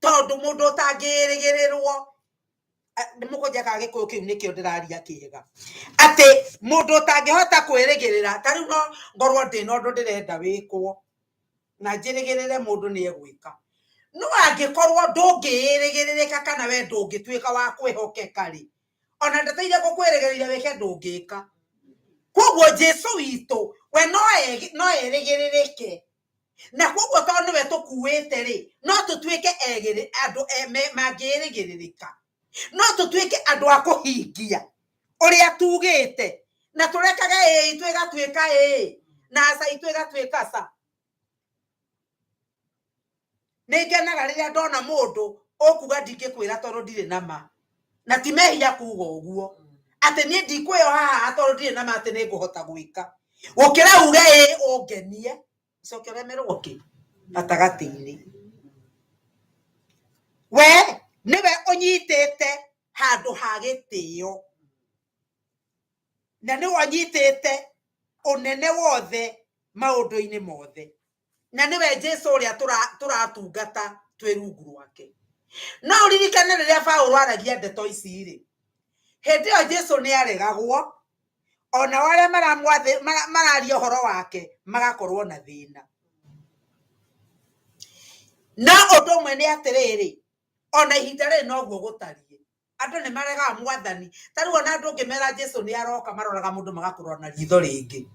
tondũ mũndũ ũtangĩĩrĩgĩrĩrwo, nĩ mũkũnjaka gĩkũyũ kĩu nĩkĩo ndĩraria kĩega, atĩ mũndũ ũtangĩhota kwĩrĩgĩrĩra. Ta rĩu no ngorwo ndĩna ũndũ ndĩrenda wĩkwo na njĩrĩgĩrĩre mũndũ nĩ egwĩka, no angĩkorwo ndũngĩĩrĩgĩrĩrĩka kana we ndũngĩtuĩka wa kwĩhokeka rĩ, ona ndeto iria ngũkwĩrĩgĩrĩire wĩke ndũngĩka. Koguo Jesu witũ we no erĩgĩrĩrĩke, na koguo tondũ nĩwe tũkuĩte rĩ, no tũtuĩke andũ mangĩĩrĩgĩrĩrĩka, no tũtuĩke andũ a kũhingia ũrĩa tugĩte, na tũrekage ĩĩ itũ ĩgatuĩka ĩĩ na aca itũ ĩgatuĩka ca. Nĩ ngenaga rĩrĩa ndona mũndũ ũkuga ndingĩkwĩra tondũ ndirĩ na ma, na ti mehia kuga ũguo, atĩ niĩ ndikwĩyoha haha tondũ ndirĩ na ma atĩ nĩ ngũhota gwĩka, gũkĩra uge ĩĩ ũngenie ũcoke ũremerwo kĩ gatagatĩ-inĩ. We nĩwe ũnyitĩte handũ ha gĩtĩo, na nĩwe ũnyitĩte ũnene wothe maũndũ-inĩ mothe, na nĩwe Jesu ũrĩa tũratungata twĩ rungu rwake. No ũririkane rĩrĩa Paũlũ aragia ndeto ici rĩ, hĩndĩ ĩyo Jesu nĩ aregagwo, onao arĩa mararia ũhoro wake magakorwo na thĩna. No ũndũ ũmwe nĩ atĩrĩrĩ, ona ihinda rĩrĩ noguo gũtariĩ, andũ nĩ maregaga mwathani. Ta rĩu ona andũ ũngĩmera Jesu nĩ aroka, maroraga mũndũ magakorwo na ritho rĩngĩ,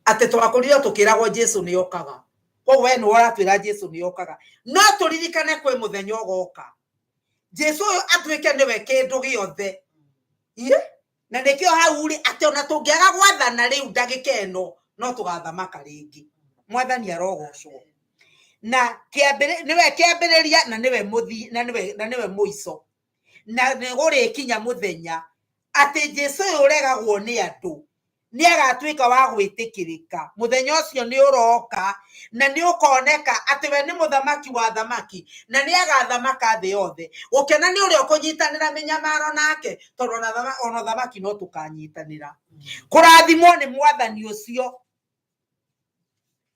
atĩ twakũrire tũkĩragwo Jesu nĩ okaga, koguo we nĩwe ũratwĩra Jesu nĩ okaga. No tũririkane kwĩ mũthenya ũgoka Jesu ũyũ atuĩke nĩwe kĩndũ gĩothe. Ye? Na nĩkĩo hau rĩ, atĩ ona tũngĩaga gwathana rĩu ndagĩka ĩno, no tũgathamaka rĩngĩ. Mwathani arogocwo. Na nĩwe kĩambĩrĩria na nĩwe mũthi na nĩwe mũico, na nĩ gũrĩkinya mũthenya atĩ Jesu ũyũ ũregagwo nĩ andũ nĩ agatuĩka wa gwĩtĩkĩrĩka. Mũthenya ũcio nĩ ũroka na nĩ ũkoneka atĩ we nĩ mũthamaki wa thamaki na nĩ agathamaka thĩ yothe. Gũkena nĩ ũrĩa ũkũnyitanĩra mĩnyamaro nake, tondũ ona ũthamaki no tũkanyitanĩra. Kũrathimwo nĩ mwathani ũcio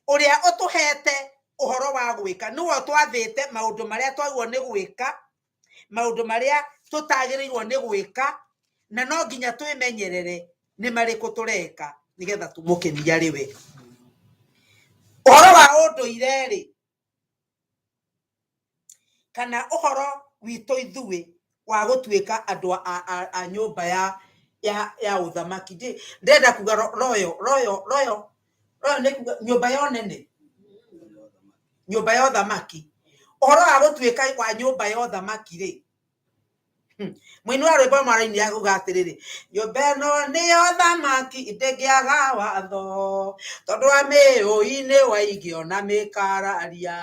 ũrĩa ũtũhete ũhoro wa gwĩka, nĩwe ũtwathĩte maũndũ marĩa twagĩrĩirwo nĩ gwĩka, maũndũ marĩa tũtagĩrĩirwo nĩ gwĩka, na no nginya twĩmenyerere nĩ marĩkũ tũreka nĩgetha tũmũkenie arĩ we. Ũhoro wa ũndũire rĩ, kana ũhoro witũ ithuĩ wa gũtuĩka andũ a nyũmba ya ũthamaki, ndĩrenda kuga royal royal royal royal nĩ kuga nyũmba ya ũnene, nyũmba ya ũthamaki. Ũhoro wa gũtuĩka wa nyũmba ya ũthamaki rĩ, mũini wa rwĩmbo maraini akuga atĩrĩrĩ, nyũmba ĩno nĩyo thamaki ndĩngĩaga watho, tondũ wa mĩũi-inĩ waingĩ ona mĩkararia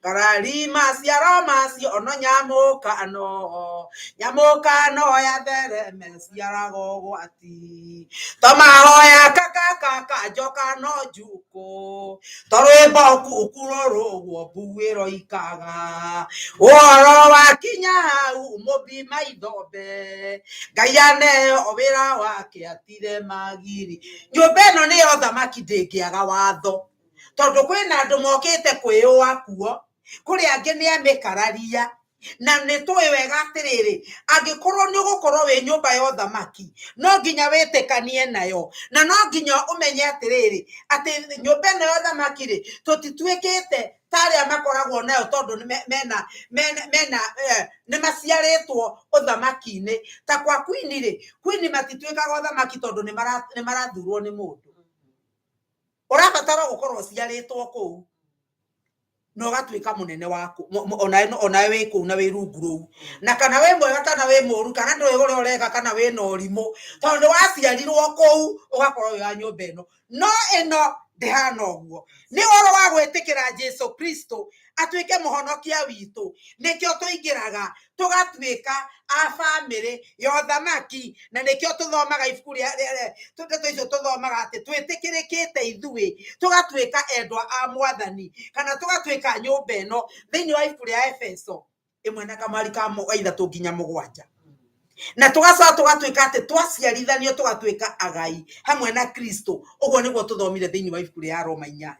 ngarari maciaro macio ono nyamũkano nyamũkano ya thereme ciarago ũgwati to mahoya kakakaka njoka no njukũ to rwĩmbo kukurũrũ ũguo mbuĩro ikaga ũhoro wakinya hau mũmbi maithombe Ngai aneo wĩra wake atire magiri. Nyũmba ĩno nĩyo thamaki ndĩngĩaga watho, tondũ kwĩna andũ mokĩte kwĩyũa kuo, kũrĩ angĩ nĩ amĩkararia. Na nĩ tũĩ wega atĩrĩrĩ, angĩkorwo nĩ ũgũkorwo wĩ nyũmba ya ũthamaki, no nginya wĩtĩkanie nayo, na no nginya ũmenye atĩrĩrĩ, atĩ nyũmba ĩno ya ũthamaki rĩ, tũtituĩkĩte. ta arĩa makoragwo nayo tondũ nĩ mena mena mena nĩ maciarĩtwo ũthamaki-inĩ. Ta kwa kwini rĩ, kwini matituĩkaga ũthamaki tondũ nĩ marathurwo nĩ mũndũ. Ũrabatara gũkorwo ũciarĩtwo kũu na ũgatuĩka mũnene waku, onawe wĩ kũu na wĩ rungu rũu, na kana wĩ mwega kana wĩ mũru, kana ndũĩ ũrĩa ũreka, kana wĩ na ũrimũ, tondũ nĩ waciarirwo kũu ũgakorwo wĩ wa nyũmba ĩno. No ĩno ndĩhana ũguo. Nĩ ũhoro wa gwĩtĩkĩra Jesu Kristo atuĩke mũhonokia witũ, nĩkĩo tũingĩraga tũgatuĩka a bamĩrĩ ya ũthamaki, na nĩkĩo tũthomaga ibuku rĩa ndeto icio, tũthomaga atĩ twĩtĩkĩrĩkĩte ithuĩ tũgatuĩka endwa a mwathani, kana tũgatuĩka nyũmba ĩno, thĩinĩ wa ibuku rĩa Efeso 1 na kamwari ka 3 nginya 7. Na tũgacoka tũgatuĩka atĩ twaciarithanio tũgatuĩka agai hamwe na Kristo. Ũguo nĩguo tũthomire thĩinĩ wa ibuku rĩa Roma 8.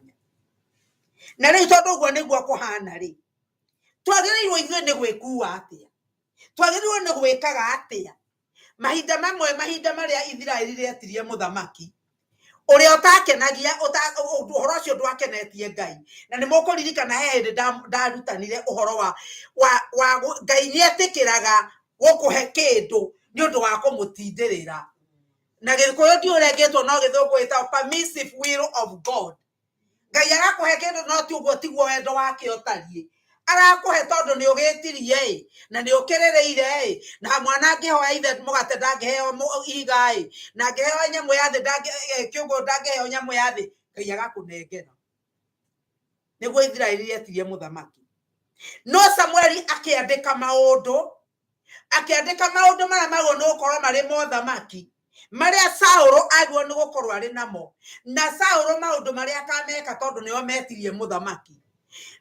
Na rĩu tondũ ũguo nĩguo kũhana rĩ, twagĩrĩirwo ithuĩ nĩ gwĩkua atĩa? Twagĩrĩirwo nĩ gwĩkaga atĩa? Mahinda mamwe, mahinda marĩa Ithiraeli rĩetirie mũthamaki ũrĩa ũtakenagia, ũhoro ũcio ndwakenetie Ngai. Na nĩ mũkũririkana he hĩndĩ ndarutanire ũhoro wa Ngai nĩ etĩkĩraga gũkũhe kĩndũ nĩ ũndũ wa kũmũtindĩrĩra. Na Gĩkũyũ ndiũrengĩtwo, no Gĩthũngũ ĩtagwo permissive will of God. Ngai arakũhe kĩndũ no ti ũguo, tiguo wendo wake ũtariĩ. Arakũhe tondũ nĩ ũgĩtirie ĩ, na nĩ ũkĩrĩrĩire ĩ, na mwana angĩhoya ithe mũgate ndangĩheo ihiga ĩ, na angĩheo nyamũ ya thĩ kĩũngũ ndangĩheo nyamũ ya thĩ, Ngai agakũnengera. Nĩguo Ithiraeli yetirie mũthamaki. No Samueli akĩandĩka maũndũ, akĩandĩka maũndũ marĩa magwo nĩ gũkorwo marĩ mothamaki, marĩa Saũlũ agĩrĩirwo nĩ gũkorwo arĩ namo, na Saũlũ maũndũ marĩa akameka tondũ nĩo metirie mũthamaki,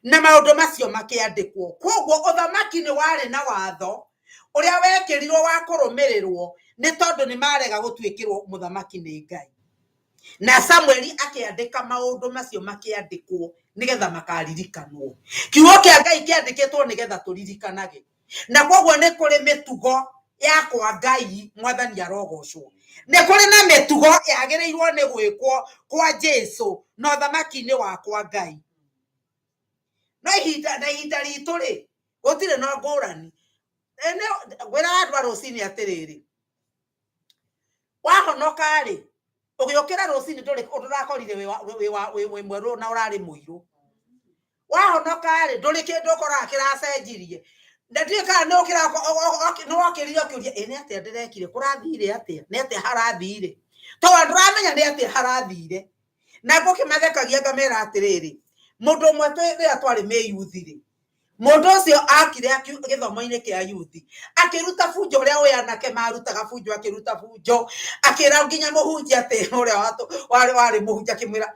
na maũndũ macio makĩandĩkwo. Koguo ũthamaki nĩ warĩ na watho ũrĩa wekĩrirwo wa kũrũmĩrĩrwo, nĩ tondũ nĩ marega gũtuĩkĩrwo mũthamaki nĩ Ngai. Na Samueli akĩandĩka maũndũ macio makĩandĩkwo nĩgetha makaririkanwo. Kiugo kĩa Ngai kĩandĩkĩtwo nĩgetha tũririkanage. Na koguo nĩ kũrĩ mĩtugo ya kwa Ngai, mwathani arogocwo. Nĩ kũrĩ na mĩtugo yagĩrĩirwo nĩ gwĩkwo kwa Jesu na ũthamaki-inĩ wa kwa Ngai. No ihinda na ihinda ritũ rĩ, gũtirĩ na ngũrani. Ngwĩraga andũ a rũcinĩ atĩrĩrĩ, wahonoka rĩ, ũgĩũkĩra rũcinĩ ndũrĩ ũndũ ũrakorire wĩ mwerũ na ũrarĩ mũirũ. Wahonoka rĩ, ndũrĩ kĩndũ ũkoraga kĩracenjirie. Na ndiũĩ kana nĩ wokĩrire ũkĩũria, ĩ nĩ atĩa ndĩrekire, kũrathire atĩa, nĩ atĩa harathire, tondũ ndũramenya nĩ atĩa harathire. Na ngũkĩmathekagia ngamera atĩrĩrĩ, mũndũ ũmwe rĩrĩa twarĩ mĩyuthi rĩ, mũndũ ũcio akire gĩthomo-inĩ kĩa yuthi, akĩruta bunjo ũrĩa ũyũ anake marutaga bunjo, akĩruta bunjo, akĩra nginya mũhunjia atĩ ũrĩa warĩ mũhunjia, akĩmwĩra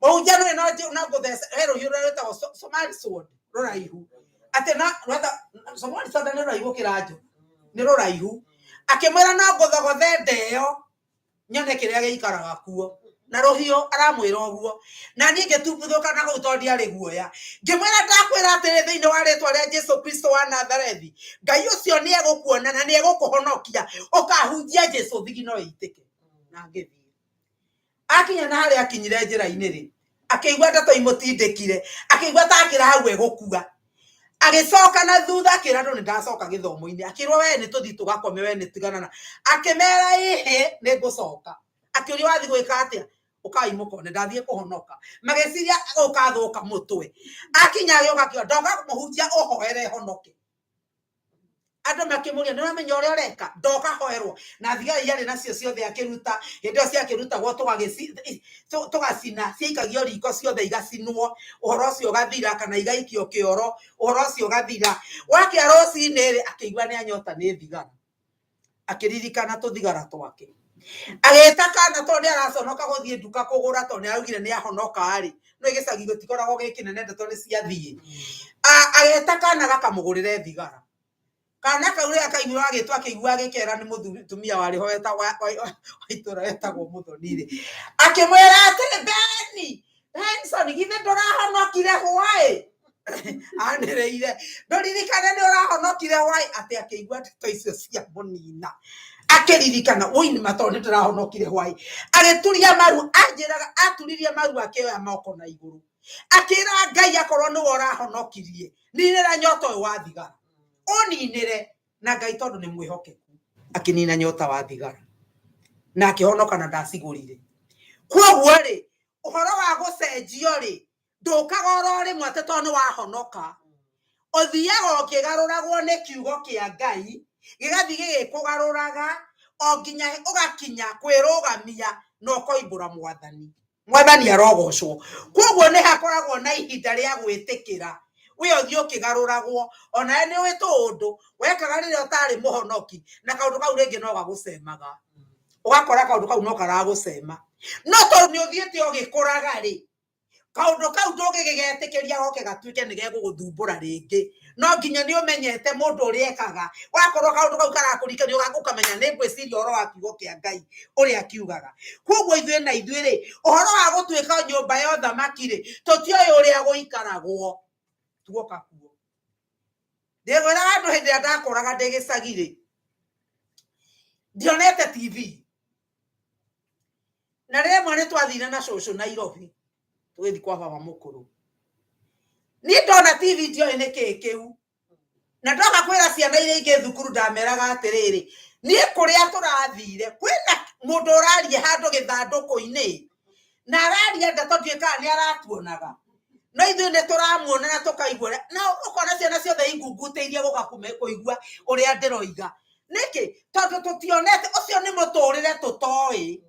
mũhunjia nĩwe no ngũthece he rũhiũ rũrĩa rwĩtagwo Somali sword rũraihu, atĩ na Somali sword nĩ rũraihu gũkĩra njogu, nĩ rũraihu. Akĩmwĩra no ngũthogothe ndeyo nyone kĩrĩa gĩikaraga kuo, na rũhiũ aramwĩra ũguo. Na niĩ ngĩtumbuthũka na kũu tondũ ndiarĩ guoya, ngĩmwĩra ndakwĩra atĩrĩ, thĩinĩ wa rĩtwa rĩa Jesu Kristo wa Nazarethi, Ngai ũcio nĩ egũkuona na nĩ egũkũhonokia, ũkahunjia Jesu thigino ĩitĩke. Na ngĩthiĩ. Akinya na harĩa akinyire njĩra-inĩ rĩ, akĩigua ndeto imũtindĩkire, akĩigua ta akĩra hau egũkua. Agĩcoka na thutha akĩra andũ nĩ ndacoka gĩthomo-inĩ, akĩrwo we nĩ tũthiĩ tũgakome, we nĩ tigana na, akĩmera ĩhĩ nĩ ngũcoka. Akĩũria wathiĩ gwĩka atĩa? Ũkai mũkone ndathiĩ kũhonoka. Magĩciria gũkathũka mũtwe. Akinya agĩũka akiuga ndoka mũhunjia ũhoere honoke. Andũ makĩmũria nĩ ũramenya ũrĩa ũreka, ndoka hoerwo. Na thigari iarĩ nacio ciothe akĩruta, hĩndĩ ĩyo ciakĩrutagwo tũgacina, ciaikagio riko ciothe igacinwo, ũhoro ũcio ũgathira, kana igaikio kĩoro, ũhoro ũcio ũgathira. Wakĩa rũcinĩ rĩ, akĩigua nĩ anyota nĩ thigara, akĩririkana tũthigara twake, agĩta kana tondũ nĩ araconoka gũthiĩ nduka kũgũra, tondũ nĩ araugire nĩ ahonoka rĩ, no gĩcagi gĩtikoragwo gĩ kĩnene, ndeto nĩ ciathiĩ. Agĩta kana gakamũgũrĩre thigara. Kana kau rĩrĩa kaiguire gagĩtwo, akĩigua agĩkera nĩ mũtumia warĩ ho wa itũũra wetagwo Mũthoni rĩ, akĩmwĩra atĩrĩ, Beni, Benson, githĩ ndũrahonokire hwaĩ? Anĩrĩire, ndũririkane nĩ ũrahonokire hwaĩ? Atĩ akĩigua ndeto icio cia mũnina, akĩririkana, woi nĩ ma, tondũ nĩ ndĩrahonokire hwaĩ. Agĩturia maru, anjĩraga aturirie maru akĩoya moko na igũrũ. Akĩra Ngai akorwo nĩwe ũrahonokirie, ninĩra nyota ũyũ wa thigara, ũninĩre. Na Ngai tondũ nĩ mwĩhokeku akĩnina nyota wa thigara na akĩhonoka na ndacigũrire. Kwoguo rĩ, ũhoro wa gũcenjio rĩ, ndũkaga oro rĩmwe atĩ tondũ nĩ wahonoka. Ũthiaga ũkĩgarũragwo nĩ kiugo kĩa Ngai, gĩgathiĩ gĩgĩkũgarũraga o nginya ũgakinya kwĩrũgamia na ũkoimbũra Mwathani. Mwathani arogocwo. Kwoguo nĩ hakoragwo na ihinda rĩa gwĩtĩkĩra we ũthiĩ ũkĩgarũragwo, onawe nĩ ũĩ tũũndũ wekaga rĩrĩa ũtarĩ mũhonoki, na kaũndũ kau rĩngĩ no gagũcemaga, ũgakora kaũndũ kau no karagũcema, no tondũ nĩ ũthiĩte ũgĩkũraga rĩ, kaũndũ kau ndũngĩgĩgetĩkĩria goke gatuĩke nĩ gegũgũthumbũra rĩngĩ. No nginya nĩ ũmenyete mũndũ ũrĩa ekaga. Wakorwo kaũndũ kau karakũrikania, ũkamenya nĩ ngwĩciria ũhoro wa kiugo kĩa Ngai ũrĩa kiugaga. Koguo ithuĩ na ithuĩ rĩ, ũhoro wa gũtuĩka nyũmba ya ũthamaki rĩ, tũtiũĩ ũrĩa gũikaragwo. Tuoka kuo. Ndĩkwĩraga andũ hĩndĩ ĩrĩa ndakũraga ndĩ gĩcagi rĩ, ndionete TV. Na rĩmwe nĩ twathire na cũcũ Nairobi, tũgĩthiĩ kwa baba mũkũrũ. Niĩ ndona TV ndioĩ nĩ kĩĩ kĩu. Na ndoka kwĩra ciana iria ingĩ thukuru ndameraga atĩrĩrĩ, niĩ kũrĩa tũrathire kwĩna mũndũ ũraria handũ gĩthandũkũ-inĩ, na araria ndeto ndiũĩ kana nĩ aratuonaga, no ithuĩ nĩ tũramuona na tũkaigua, na ũkona ciana ciothe ingungutĩirie gũka kũigua ũrĩa ndĩroiga. Nĩkĩ? Tondũ tũtionete, ũcio nĩ mũtũrĩre tũtoĩ.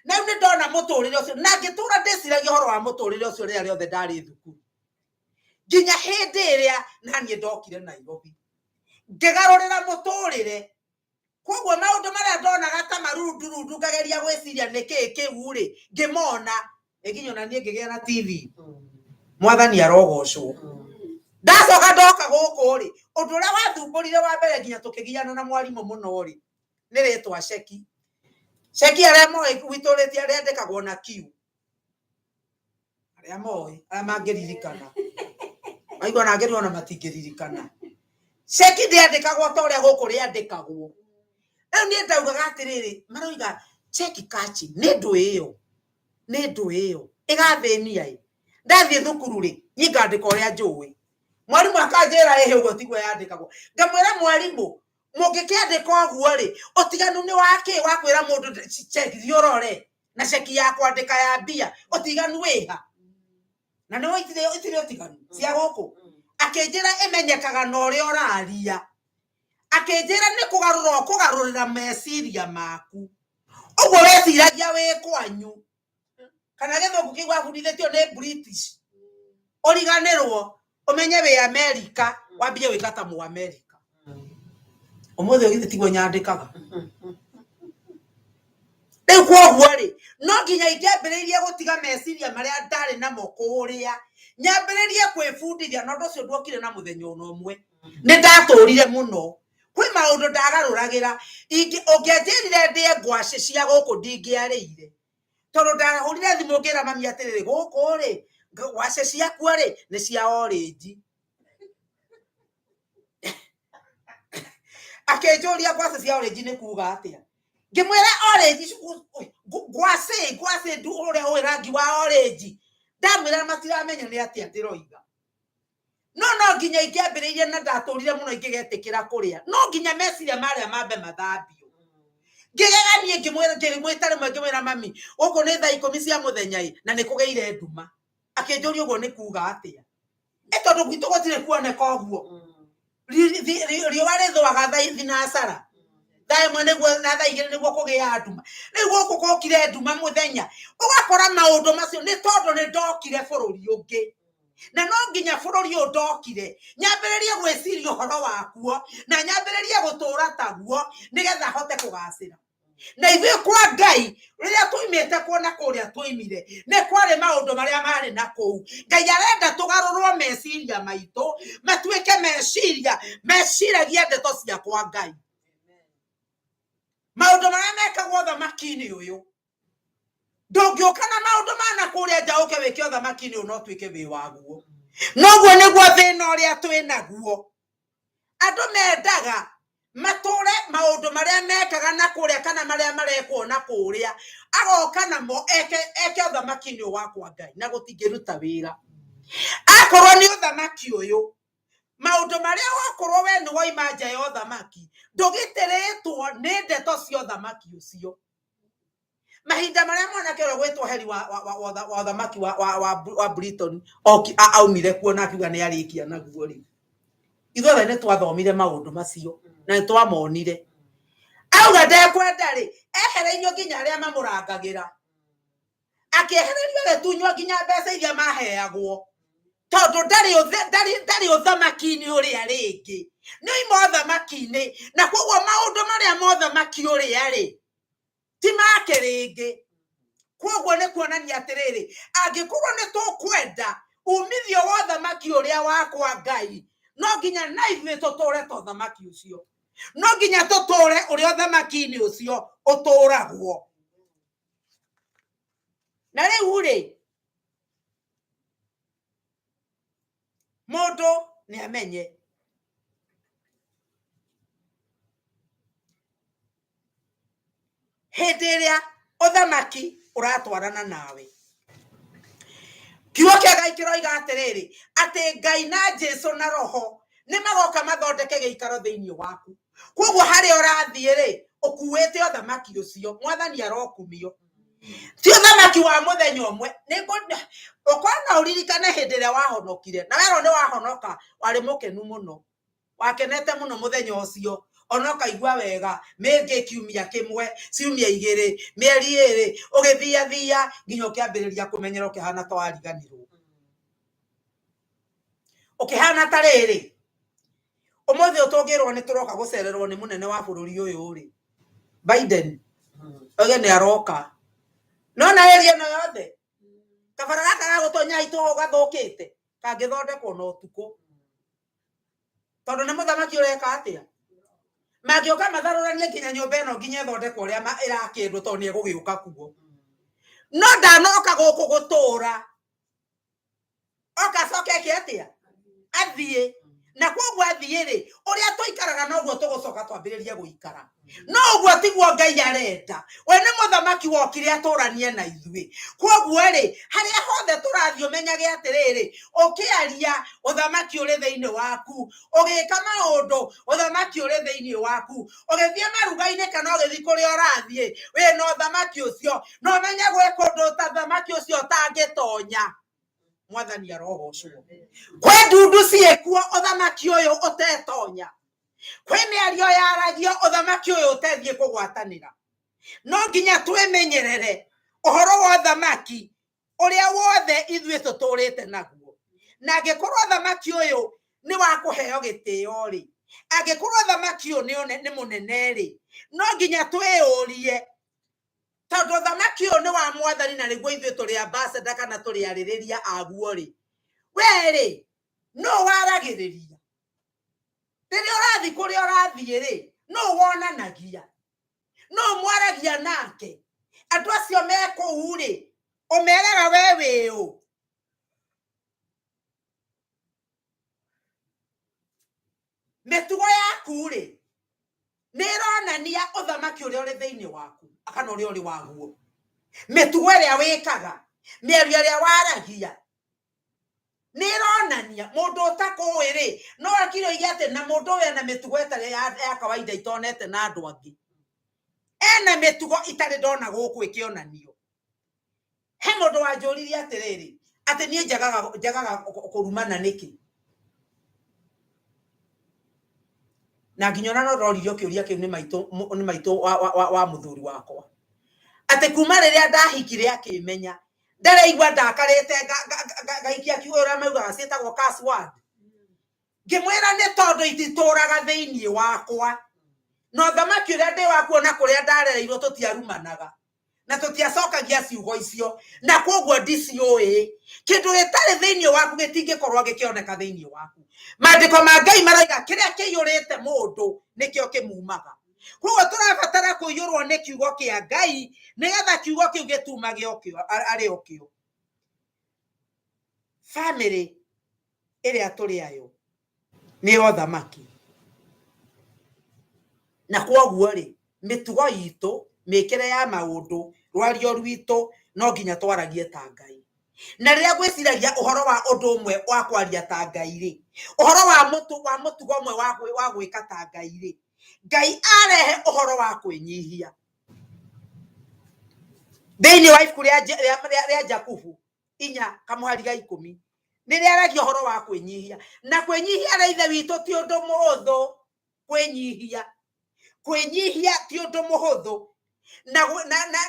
Na rĩu nĩ ndona mũtũrĩre ũcio, na ngĩtũra ndĩciragia ũhoro wa mũtũrĩre ũcio rĩrĩa rĩothe ndarĩ thukuru, nginya hĩndĩ ĩrĩa naniĩ ndokire Nairobi ngĩgarũrĩra mũtũrĩre. Koguo maũndũ marĩa ndonaga ta marundurundu ngageria gwĩciria nĩ kĩĩ kĩu rĩ, ngĩmona ĩnginya ona niĩ ngĩgĩa na TV. Mwathani arogocwo. Ndacoka ndoka gũkũ rĩ, ũndũ ũrĩa wathumbũrire wa mbere nginya tũkĩgiana na mwarimũ mũno rĩ, nĩ rĩtwa ceki. Ceki arĩa moĩ gwitũ rĩtia rĩandĩkagwo na Q. Arĩa moĩ, arĩa mangĩririkana. Maigua na angĩ ona matingĩririkana. Ceki ndĩandĩkagwo ta ũrĩa gũkũ rĩandĩkagwo. Rĩu niĩ ndaugaga atĩrĩrĩ, maroiga cheki kachi, nĩ ndũ ĩyo, nĩ ndũ ĩyo, ĩgathĩnia ĩ. Ndathiĩ thukuru rĩ, niĩ ngandĩka ũrĩa njũĩ. Mwarimũ akanjĩra ĩhĩ ũguo tiguo yandĩkagwo. Ngamwĩra mwarimũ, mũngĩkĩandĩka ũguo rĩ, ũtiganu nĩ wa kĩ wa kwĩra mũndũ cheki thiĩ ũrore na cheki ya kwandĩka ya mbia, ũtiganu wĩha? Na nĩ itirĩ ũtiganu cia gũkũ. Akĩnjĩra ĩmenyekaga na ũrĩa ũraria. Akĩnjĩra nĩ kũgarũra ũkũgarũrĩra meciria maku. Ũguo weciragia wĩ kwanyu, kana gĩthũngũ kĩu wabundithĩtio nĩ British, ũriganĩrwo ũmenye wĩ Amerika, wambie gwĩka ta mũ Amerika. Ũmũthĩ ũyũ githĩ tiguo nyandĩkaga. Rĩu kwoguo rĩ, no nginya ingĩambĩrĩirie gũtiga meciria marĩa ndarĩ namo kũrĩa, nyambĩrĩrie kwĩbundithia, na ũndũ ũcio ndwokire na mũthenya ona ũmwe. Nĩ ndatũrire mũno. Kwĩ maũndũ ndagarũragĩra. Ũngĩanjĩrire ndĩe ngwacĩ cia gũkũ ndingĩarĩire. Tondũ ndahũrire thimũ ngĩra mami atĩrĩrĩ, gũkũ rĩ, ngwacĩ ciakuo rĩ, nĩ cia orange. Akĩnjũria ngwacĩ cia orange nĩ kuga atĩa. Ngĩmwĩra orange, ngwacĩ, ngwacĩ ũrĩa ũĩ rangi wa orange. Ndamwĩra matiramenya nĩ atĩa ndĩroiga. No no nginya ingĩambĩrĩirie na ndatũrire mũno ingĩgetĩkĩra kũrĩa. No nginya meciria marĩa mambe mathambio. Ngĩgega niĩ ngĩmwĩta rĩmwe ngĩmwĩra mami, gũkũ nĩ thaa 10 cia mũthenya ĩ, na nĩ kũgĩire nduma. Akĩnjũria ũguo nĩ kuga atĩa. Ĩ tondũ gwitũ gũtirĩ kuoneka ũguo. Riũa rĩthũaga thaa thinacara. Thaa 1 nĩguo na thaa 2 nĩguo kũgĩaga nduma. Rĩu gũkũ gũkire nduma mũthenya. Ũgakora maũndũ macio nĩ tondũ nĩ ndokire bũrũri ũngĩ. Na no nginya bũrũri ũyũ ndokire nyambĩrĩrie gwĩciria ũhoro wakuo na nyambĩrĩrie gũtũũra taguo nĩgetha hote kũgacĩra. Na ithuĩ kwa Ngai rĩrĩa tuimĩte kuona kũrĩa tuimire nĩ kwarĩ maũndũ marĩa marĩ na kũu. Ngai arenda tũgarũrwo meciria maitũ matuĩke meciria meciragia ndeto cia kwa Ngai. Maũndũ marĩa mekagwo ũthamaki-inĩ ũyũ, ndũngĩũka na maũndũ ma na kũrĩa nja ũke wĩke ũthamaki-inĩ ũyũ no ũtuĩke wĩ waguo. Noguo nĩguo thĩna ũrĩa twĩ naguo. Andũ mendaga matũre maũndũ marĩa mekaga na kũrĩa kana marĩa marekwo na kũrĩa, agoka namo eke ũthamaki-inĩ ũyũ wakwa Ngai na gũtingĩruta wĩra. Akorwo nĩ ũthamaki ũyũ, maũndũ marĩa wakorwo we nĩ woima nja ya ũthamaki, ndũgitĩrĩtwo nĩ ndeto cia ũthamaki ũcio. Mahinda marĩa mwanake ũrĩa gwĩtwo Heri wa ũthamaki wa Britain aumire kuo na akiuga nĩ arĩkia naguo rĩ, ithuothe nĩ twathomire maũndũ macio na nĩ twamonire. Auga ndekwenda rĩ, ehereirio nginya arĩa mamũrangagĩra, akĩehererio agĩtunywo nginya mbeca iria maheagwo, tondũ ndarĩ ũthamaki-inĩ ũrĩa rĩngĩ, nĩ oima ũthamaki-inĩ, na koguo maũndũ marĩa ma ũthamaki ũrĩa rĩ ti make rĩngĩ. Koguo nĩ kuonania atĩrĩrĩ, angĩkorwo nĩ tũkwenda umithio wa ũthamaki ũrĩa wakwa Ngai, no nginya na ithuĩ tũtũre ta ũthamaki ũcio, no nginya tũtũre ũrĩa ũthamaki-inĩ ũcio ũtũragwo. Na rĩu rĩ, mũndũ nĩ amenye hĩndĩ ĩrĩa ũthamaki ũratwarana nawe. Kiugo kĩa Ngai kĩroiga atĩrĩrĩ, atĩ Ngai na Jesu na Roho nĩ magoka mathondeke gĩikaro thĩinĩ waku. Koguo harĩa ũrathiĩ rĩ, ũkuĩte ũthamaki ũcio, Mwathani arokumio. Ti ũthamaki wa mũthenya ũmwe. Ũkorwo no ũririkane hĩndĩ ĩrĩa wahonokire, na werwo nĩ wahonoka, warĩ mũkenu mũno, wakenete mũno mũthenya ũcio, ona ũkaigua wega, mĩngĩ kiumia kĩmwe, ciumia igĩrĩ, mĩeri ĩrĩ, ũgĩthiathia nginya ũkĩambĩrĩria kũmenyera, ũkĩhana ta wariganĩrwo, ũkĩhana ta rĩrĩ. Ũmũthĩ ũyũ tũngĩrwo nĩ tũroka gũcererwo nĩ mũnene wa bũrũri ũyũ rĩ, Biden, oige nĩ aroka, no na area ĩno yothe kabara gaka ga gũtonya haitũ gathũkĩte kangĩthondekwo na ũtukũ, tondũ nĩ mũthamaki ũreka atĩa? Mangĩũka matharũranie nginya nyũmba ĩno nginya ĩthondekwo ũrĩa ĩrakĩndwo, tondũ nĩ egũgĩũka kuo. No ndanoka gũkũ gũtũra, oka acoke eke atĩa? Athiĩ. Na koguo athiĩ rĩ, ũrĩa tũikaraga noguo tũgũcoka twambĩrĩrie gũikara. No ũguo tiguo Ngai arenda. We nĩ mũthamaki wokire atũranie na ithuĩ. Koguo rĩ, harĩa hothe tũrathiĩ ũmenyage atĩrĩrĩ, ũkĩaria ũthamaki ũrĩ thĩinĩ waku, ũgĩka maũndũ ũthamaki ũrĩ thĩinĩ waku, ũgĩthiĩ maruga-inĩ kana ũgĩthiĩ kũrĩa ũrathiĩ wĩna ũthamaki ũcio, na ũmenye gwĩ kũndũ ũthamaki ũcio ũtangĩtonya. Mwathani arogocwo. Kwĩ ndundu ciĩkuo ũthamaki ũyũ ũtetonya, kwĩ mĩario yaragio ũthamaki ũyũ ũtethiĩ kũgwatanĩra. No nginya twĩmenyerere ũhoro wa ũthamaki ũrĩa wothe ithuĩ tũtũrĩte naguo. Na angĩkorwo ũthamaki ũyũ nĩ wa kũheo gĩtĩo rĩ, angĩkorwo ũthamaki ũyũ nĩ mũnene rĩ, no nginya twĩyũrie, tondũ ũthamaki ũyũ nĩ wa Mwathani na nĩguo ithuĩ tũrĩ ambassador kana tũrĩ arĩrĩria aguo rĩ, we rĩ, nũ waragĩrĩria? Rĩrĩa ũrathiĩ kũrĩa ũrathiĩ rĩ, nũ wonanagia? Nũ mwaragia nake? Andũ acio me kũu rĩ, ũmeraga we wĩ ũ? Mĩtugo yaku rĩ, nĩ ĩronania ũthamaki ũrĩa ũrĩ thĩinĩ waku kana ũrĩa ũrĩ waguo. Mĩtugo ĩrĩa wĩkaga, mĩario ĩrĩa waragia, nĩ ĩronania. Mũndũ ũtakũĩ rĩ, no akire oige atĩ na mũndũ ũyũ ena mĩtugo ĩtarĩ ya kawaida itonete na andũ angĩ, ena mĩtugo itarĩ ndona gũkũ ĩkĩonanio. He mũndũ wanjũririe atĩrĩrĩ, atĩ niĩ njagaga kũrumana nĩkĩ? Na nginya ona no ndoririo kĩũria kĩu nĩ maitũ wa mũthuri wakwa, atĩ kuma rĩrĩa ndahikire akĩmenya ndaraigua ndakarĩte ngaikia kiugo ũrĩa maugaga ciĩtagwo curse word. Ngĩmwĩra nĩ tondũ ititũraga thĩinĩ wakwa, na ũthamaki ũrĩa ndĩ wakuo na kũrĩa ndarereirwo tũtiarumanaga na tũtiacokagia ciugo icio, na koguo ndiciũĩ. Kĩndũ gĩtarĩ thĩinĩ waku gĩtingĩkorwo gĩkĩoneka thĩinĩ waku. Maandĩko ma Ngai maroiga kĩrĩa kĩiyũrĩte mũndũ nĩkĩo kĩmumaga. Koguo tũrabatara kũiyũrwo nĩ kiugo kĩa Ngai nĩgetha kiugo kĩu gĩtumage arĩ o kĩo. Famĩlĩ ĩrĩa tũrĩ ayo nĩ ya ũthamaki, na kwoguo rĩ, mĩtugo itũ, mĩkĩre ya maũndũ, rwario rwitũ no nginya twaragie ta Ngai. Na rĩrĩa ngwĩciragia ũhoro wa ũndũ ũmwe wa kwaria ta Ngai rĩ, ũhoro wa mũtu wa mũtugo ũmwe wa gwĩka ta Ngai rĩ, Ngai arehe ũhoro wa kwĩnyihia thĩinĩ wa ibuku rĩa Jakubu 4:10 nĩ rĩaragia ũhoro wa kwĩnyihia. Na kwĩnyihia rĩa Ithe witũ ti ũndũ mũhũthũ. Kwĩnyihia, kwĩnyihia ti ũndũ mũhũthũ. Na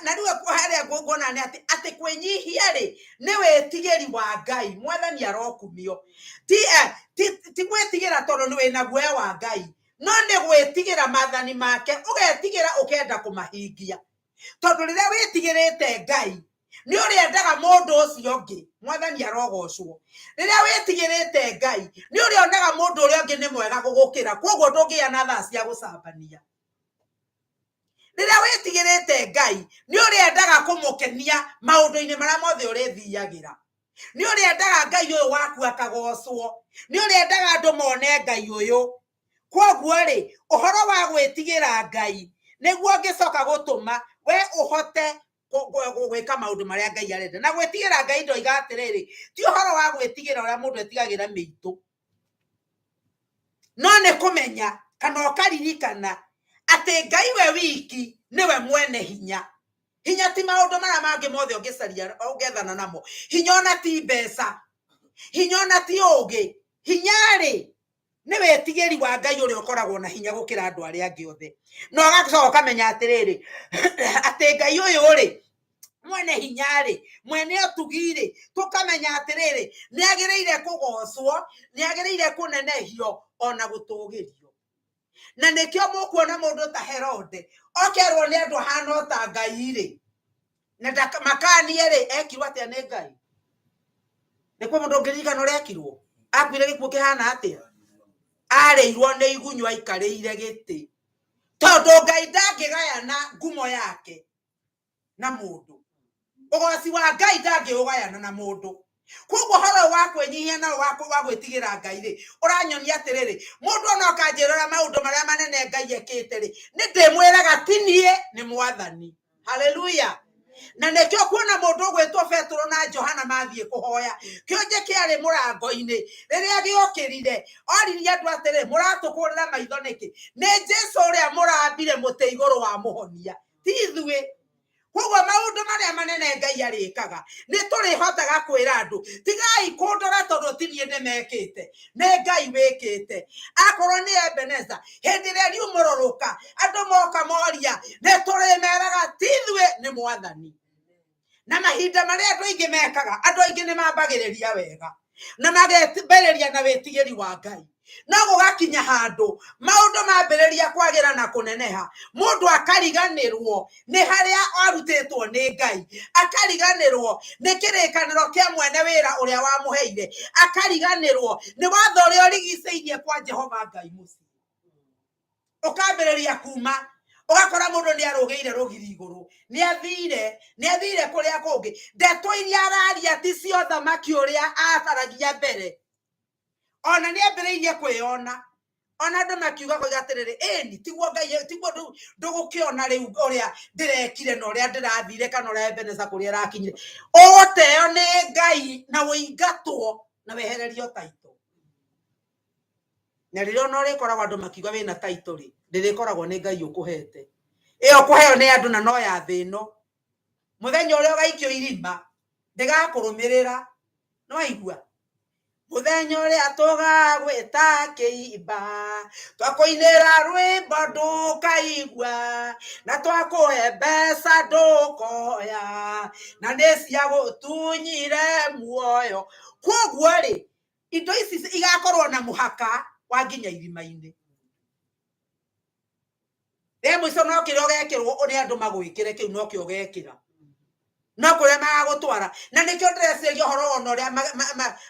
na rĩu harĩa nguona nĩ atĩ kwĩnyihia rĩ nĩ wĩtigĩri wa Ngai. Mwathani arokumio. Ti gwĩtigĩra tondũ nĩ wĩna guoya wa Ngai, no nĩ gwĩtigĩra maathani make, ũgetigĩra ũkenda kũmahingia. Tondũ rĩrĩa wĩtigĩrĩte Ngai nĩ ũrĩendaga mũndũ ũcio ũngĩ. Mwathani arogocwo. Rĩrĩa wĩtigĩrĩte Ngai nĩ ũrĩonaga mũndũ ũrĩa ũngĩ nĩ mwega gũgũkĩra, koguo ndũngĩgĩa na thaa cia gũcambania. Rĩrĩa wĩtigĩrĩte Ngai nĩ ũrĩendaga kũmũkenia maũndũ-inĩ marĩa mothe ũrĩthiagĩra. Nĩ ũrĩendaga Ngai ũyũ waku akagocwo. Nĩ ũrĩendaga andũ mone Ngai ũyũ. Koguo rĩ, ũhoro wa gwĩtigĩra Ngai nĩguo ũngĩcoka gũtũma we ũhote gwĩka maũndũ marĩa Ngai arenda. Na gwĩtigĩra Ngai ndoiga atĩrĩrĩ, ti ũhoro wa gwĩtigĩra ũrĩa mũndũ etigagĩra mĩitũ, no nĩ kũmenya kana ũkaririkana atĩ Ngai we wiki nĩwe mwene hinya. Hinya ti maũndũ marĩa mangĩ mothe ũngĩcaria ũngĩethana namo. Hinya ona ti mbeca, hinya ona ti ũũgĩ. Hinya rĩ nĩ wĩtigĩri wa Ngai ũrĩa ũkoragwo na hinya gũkĩra andũ arĩa angĩ othe. Na ũgacoka ũkamenya atĩrĩrĩ, atĩ Ngai ũyũ rĩ mwene hinya rĩ, mwene ũtugi rĩ, tũkamenya atĩrĩrĩ, nĩ agĩrĩire kũgocwo, nĩ agĩrĩire kũnenehio ona gũtũgĩrio. Na nĩkĩo mũkuona mũndũ ta Herode okerwo nĩ andũ ahana o ta Ngai rĩ, na makanie rĩ, ekirwo atĩa nĩ Ngai? Nĩ kwĩ mũndũ ũngĩririkana ũrĩa ekirwo? Akuire gĩkuũ kĩhana atĩa? Arĩirwo nĩ igunyũ aikarĩire gĩtĩ. Tondũ Ngai ndangĩgayana ngumo yake na mũndũ. Ũgoci wa Ngai ndangĩũgayana na mũndũ. Koguo ũhoro ũyũ wa kwĩnyihia na wa gwĩtigĩra Ngai rĩ, ũranyonia atĩrĩrĩ, mũndũ ona ũkanjĩra ũrĩa maũndũ marĩa manene Ngai ekĩte rĩ, nĩ ndĩmwĩraga ti niĩ, nĩ Mwathani. Haleluya. Na nĩkĩo kuona mũndũ ũgwĩtwo Petero na Johana mathiĩ kũhoya, kĩonje kĩarĩ mũrango-inĩ, rĩrĩa gĩokĩrire, oririe andũ atĩrĩ, mũratũkũrĩra maitho nĩkĩ? Nĩ Jesu ũrĩa mũrambire mũtĩ igũrũ wa mũhonia, ti ithuĩ. Koguo maũndũ marĩa manene Ngai arĩkaga, nĩ tũrĩhotaga kwĩra andũ, tigai kũndora tondũ ti niĩ ndĩmekĩte, nĩ Ngai wĩkĩte. Akorwo nĩ Ebeneza, hĩndĩ ĩrĩa riumũrũrũka, andũ moka moria, nĩ tũrĩmeraga ti ithuĩ, nĩ Mwathani. Na mahinda marĩa andũ aingĩ mekaga, andũ aingĩ nĩ mambagĩrĩria wega na magembĩrĩria na wĩtigĩri wa Ngai, no gũgakinya handũ maũndũ mambĩrĩria kwagĩra na kũneneha, mũndũ akariganĩrwo nĩ harĩa arutĩtwo nĩ Ngai, akariganĩrwo nĩ kĩrĩkanĩro kĩa mwene wĩra ũrĩa wamũheire, akariganĩrwo nĩ watho ũrĩa ũrigicĩirie kwa Jehova Ngai mũciĩ. Ũkambĩrĩria kuma ũgakora mũndũ nĩ arũgĩire rũgiri igũrũ, nĩ athire kũrĩa kũngĩ. Ndeto iria araria ti cia ũthamaki ũrĩa acaragia mbere. Ona nĩ ambĩrĩirie kwĩyona. Ona andũ makiuga koiga atĩrĩrĩ, ĩni tiguo Ngai, tiguo ndũgũkĩona rĩu ũrĩa ndĩrekire na ũrĩa ndĩrathire kana ũrĩa Ebeneza kũrĩa ĩrakinyire. Ũgũteo nĩ Ngai na ũingatwo na wehererio taito. Na rĩrĩa ona ũrĩkoragwo andũ makiuga wĩna taito rĩ, ndĩrĩkoragwo nĩ Ngai ũkũhete. Ĩyo ũkũheo nĩ andũ na no ya thĩ ĩno. Mũthenya ũrĩa ũgaikio irima, ndĩgakũrũmĩrĩra. Nĩ waigua? Mũthenya ũrĩa tũgagwĩta kĩimba, twakũinĩra rwĩmbo ndũkaigua, na twakũhe mbeca ndũkoya, na nĩ cia gũtunyire muoyo. Koguo rĩ, indo ici igakorwo na mũhaka wa nginya irima-inĩ. Rĩa mũico no kĩrĩa ũgekĩrwo nĩ andũ magwĩkĩre kĩu no kĩo ũgekĩra. No kũrĩa magagũtwara. Na nĩkĩo ndĩreciria ũhoro ona ũrĩa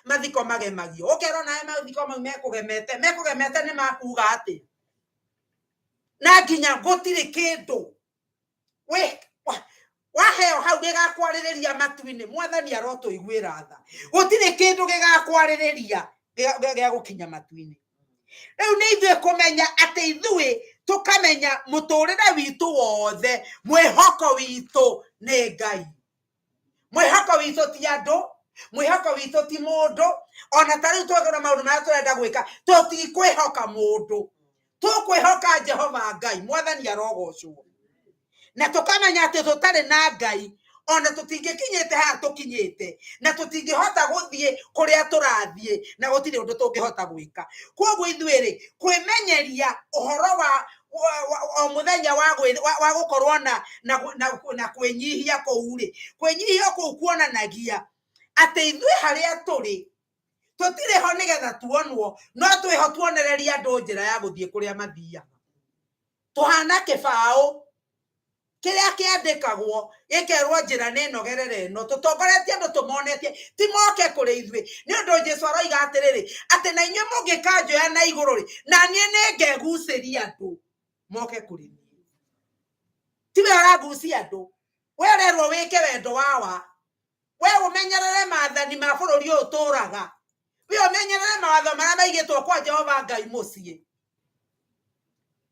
mathiko magemagio. Ũkerwo nawe mathiko mau mekũgemete, mekũgemete nĩ makuga atĩa? Na nginya gũtirĩ kĩndũ waheo hau gĩgakwarĩrĩria matu-inĩ. Mwathani arotũiguĩra tha. Gũtirĩ kĩndũ gĩgakwarĩrĩria gĩa gũkinya matu-inĩ. Rĩu nĩ ithuĩ kũmenya atĩ ithuĩ tũkamenya mũtũrĩre witũ wothe, mwĩhoko witũ nĩ Ngai. Mwĩhoko witũ ti andũ, Mwĩhoko witũ ti mũndũ, ona ta rĩu twagĩra maũndũ marĩa tũrenda gwĩka, tũtikwĩhoka mũndũ, tũkwĩhoka Jehova Ngai, Mwathani arogocwo. Na tũkamenya atĩ tũtarĩ na Ngai, ona tũtingĩkinyĩte haha tũkinyĩte, na tũtingĩhota gũthiĩ kũrĩa tũrathiĩ, na gũtirĩ ũndũ tũngĩhota gwĩka. Koguo ithuĩ rĩ, kwĩmenyeria ũhoro wa o mũthenya wa gũkorwo na kwĩnyihia kũu rĩ, kwĩnyihia kũu kuonanagia atĩ ithuĩ harĩa tũrĩ tũtirĩ ho nĩgetha tuonwo, no twĩho tuonererie andũ njĩra ya gũthiĩ kũrĩa mathiaga. Tũhana kĩbaũ kĩrĩa kĩandĩkagwo gĩkerwo njĩra nĩ ĩno, gerera ĩno, tũtongoretie andũ tũmonetie, ti moke kũrĩ ithuĩ. Nĩ ũndũ Jesũ aroiga atĩrĩrĩ, atĩ na inyuĩ mũngĩkanjoya na igũrũ rĩ, na niĩ nĩngegucĩria andũ moke kũrĩ niĩ. Tiwe ũragucia andũ, we ũrerwo wĩke wendo wawa, we ũmenyerere maathani ma bũrũri ũyũ ũtũraga, we ũmenyerere mawatho marĩa maigĩtwo kwa Jehova Ngai mũciĩ,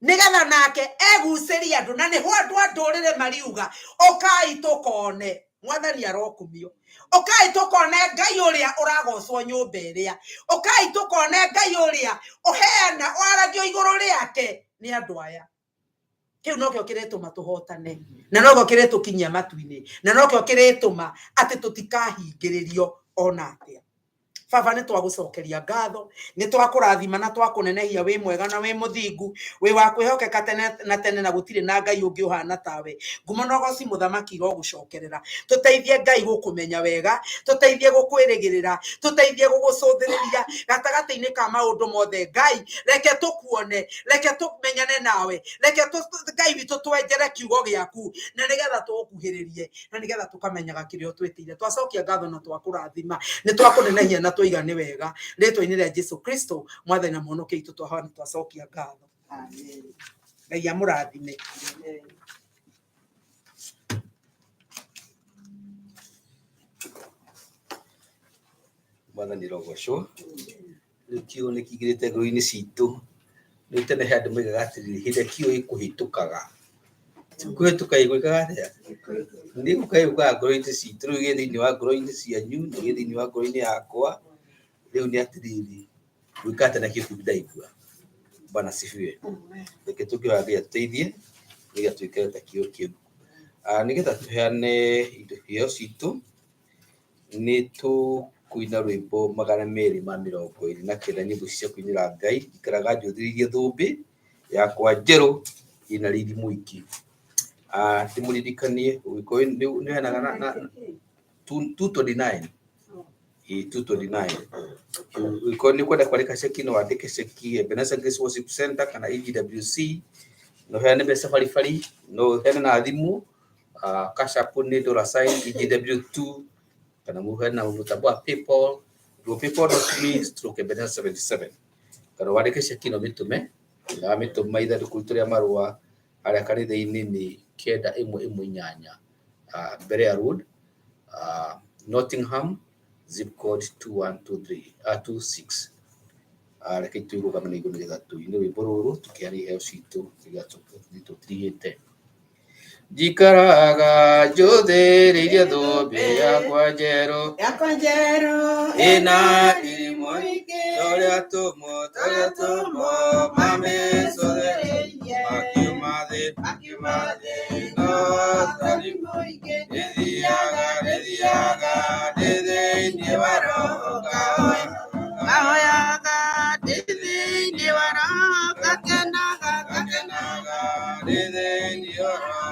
nĩgetha nake egucĩrie andũ. Na nĩho andũ a ndũrĩrĩ mariuga, ũkai tũkone Mwathani arokumio, ũkai tũkone Ngai ũrĩa ũragocwo nyũmba ĩrĩa, ũkai tũkone Ngai ũrĩa ũheana waragio igũrũ rĩake nĩ andũ aya. Kĩu nokĩo kĩrĩtũma tũhotane, na nokĩo kĩrĩtũkinyia matu-inĩ, na nokĩo kĩrĩtũma atĩ tũtikahingĩrĩrio ona atĩa. Baba, nĩ twagũcokeria ngatho, nĩ twakũrathima na twakũnenehia, wĩ mwega na wĩ mũthingu, wĩ wa kwĩhokeka tene na tene, na gũtirĩ na Ngai ũngĩ ũhana tawe. Ngumo na ũgoci mũthamaki irogũcokerera. Tũteithie Ngai gũkũmenya wega, tũteithie gũkwĩrĩgĩrĩra, tũteithie gũgũcũthĩrĩria gatagatĩ-inĩ ka maũndũ mothe. Ngai, reke tũkuone, reke tũmenyane nawe, reke Ngai witũ twenjere kiugo gĩaku, na nĩgetha tũgũkuhĩrĩrie, na nĩgetha tũkamenyaga kĩrĩa ũtwĩtĩire. Twacokia ngatho na twakũrathima, nĩ twakũnenehia na twaiga nĩ wega. Rĩtwa-inĩ rĩa Jesu Kristo Mwathani na Mũhonokia witũ twahoya na twacokia ngatho. Amen. Ngai amũrathime. Amen. Mwathani rogocwo. Rĩu kiugo nĩ kĩingĩrĩte ngoro-inĩ citũ. Rĩu tene he andũ moigaga atĩrĩrĩ, hĩndĩ ĩrĩa kiugo gĩkũhĩtũkaga, kũhĩtũka gĩgwĩkaga atĩa? Nĩ gũka gĩũkaga ngoro-inĩ citũ, rĩu gĩ thĩinĩ wa ngoro-inĩ cianyu, na gĩ thĩinĩ wa ngoro-inĩ yakwa. Rĩu nĩ atĩrĩrĩ, gwĩka atĩa na kĩo kĩu ndaigua? Bwana asifiwe. Reke tũngĩhoya Ngai atũteithie nĩgetha twĩkĩre ta kĩo kĩu. Nĩgetha tũheane indo iheo citũ, nĩ tũkũina rwĩmbo 229, nyĩmbo cia kũinĩra Ngai. Ikaraga njũthĩrĩirie thũmbĩ yakwa njerũ ĩna riri mũingĩ. Ndĩmũririkanie ũngĩkorwo nĩ ũheanaga na 229. Ĩĩ, 229. Ũngĩkorwo nĩ ũkwenda kwandĩka ceki, no wandĩke ceki Ebenezer Grace Worship Center kana EGWC. No ũheane mbeca baribari, no ũheane na thimũ. Cash App nĩ dollar sign EGW2, kana mũheane na mũtambo wa PayPal, paypal.me/Ebenezer 77. Kana wandĩke ceki na ũmĩtũme, na wamĩtũma ithandũkũ ritũ rĩa marũa harĩa kanitha-inĩ nĩ 9118, Berea Road, Nottingham, zip code 2123 26. Reke twĩrũgame na igũrũ nĩgetha tũine rwĩmbo rũrũ tũkĩheana iheo citũ nĩgetha tũthiĩ tũtirigĩte. Njikaraga njũthĩrĩirie thũmbĩ yakwa njerũ, Yakwa njerũ ĩna riri mũingĩ, torĩa tũmwo, torĩa tũmwo mamĩcũthĩrĩirie, makiuma thĩ, makiuma thĩ, no tari mũingĩ, rĩthiaga, rĩthiaga ndĩ thĩinĩ wa Roho, ngahoya, ngahoyaga ndĩ thĩinĩ wa Roho, ngakenaga, ngakenaga ndĩ thĩinĩ wa Roho,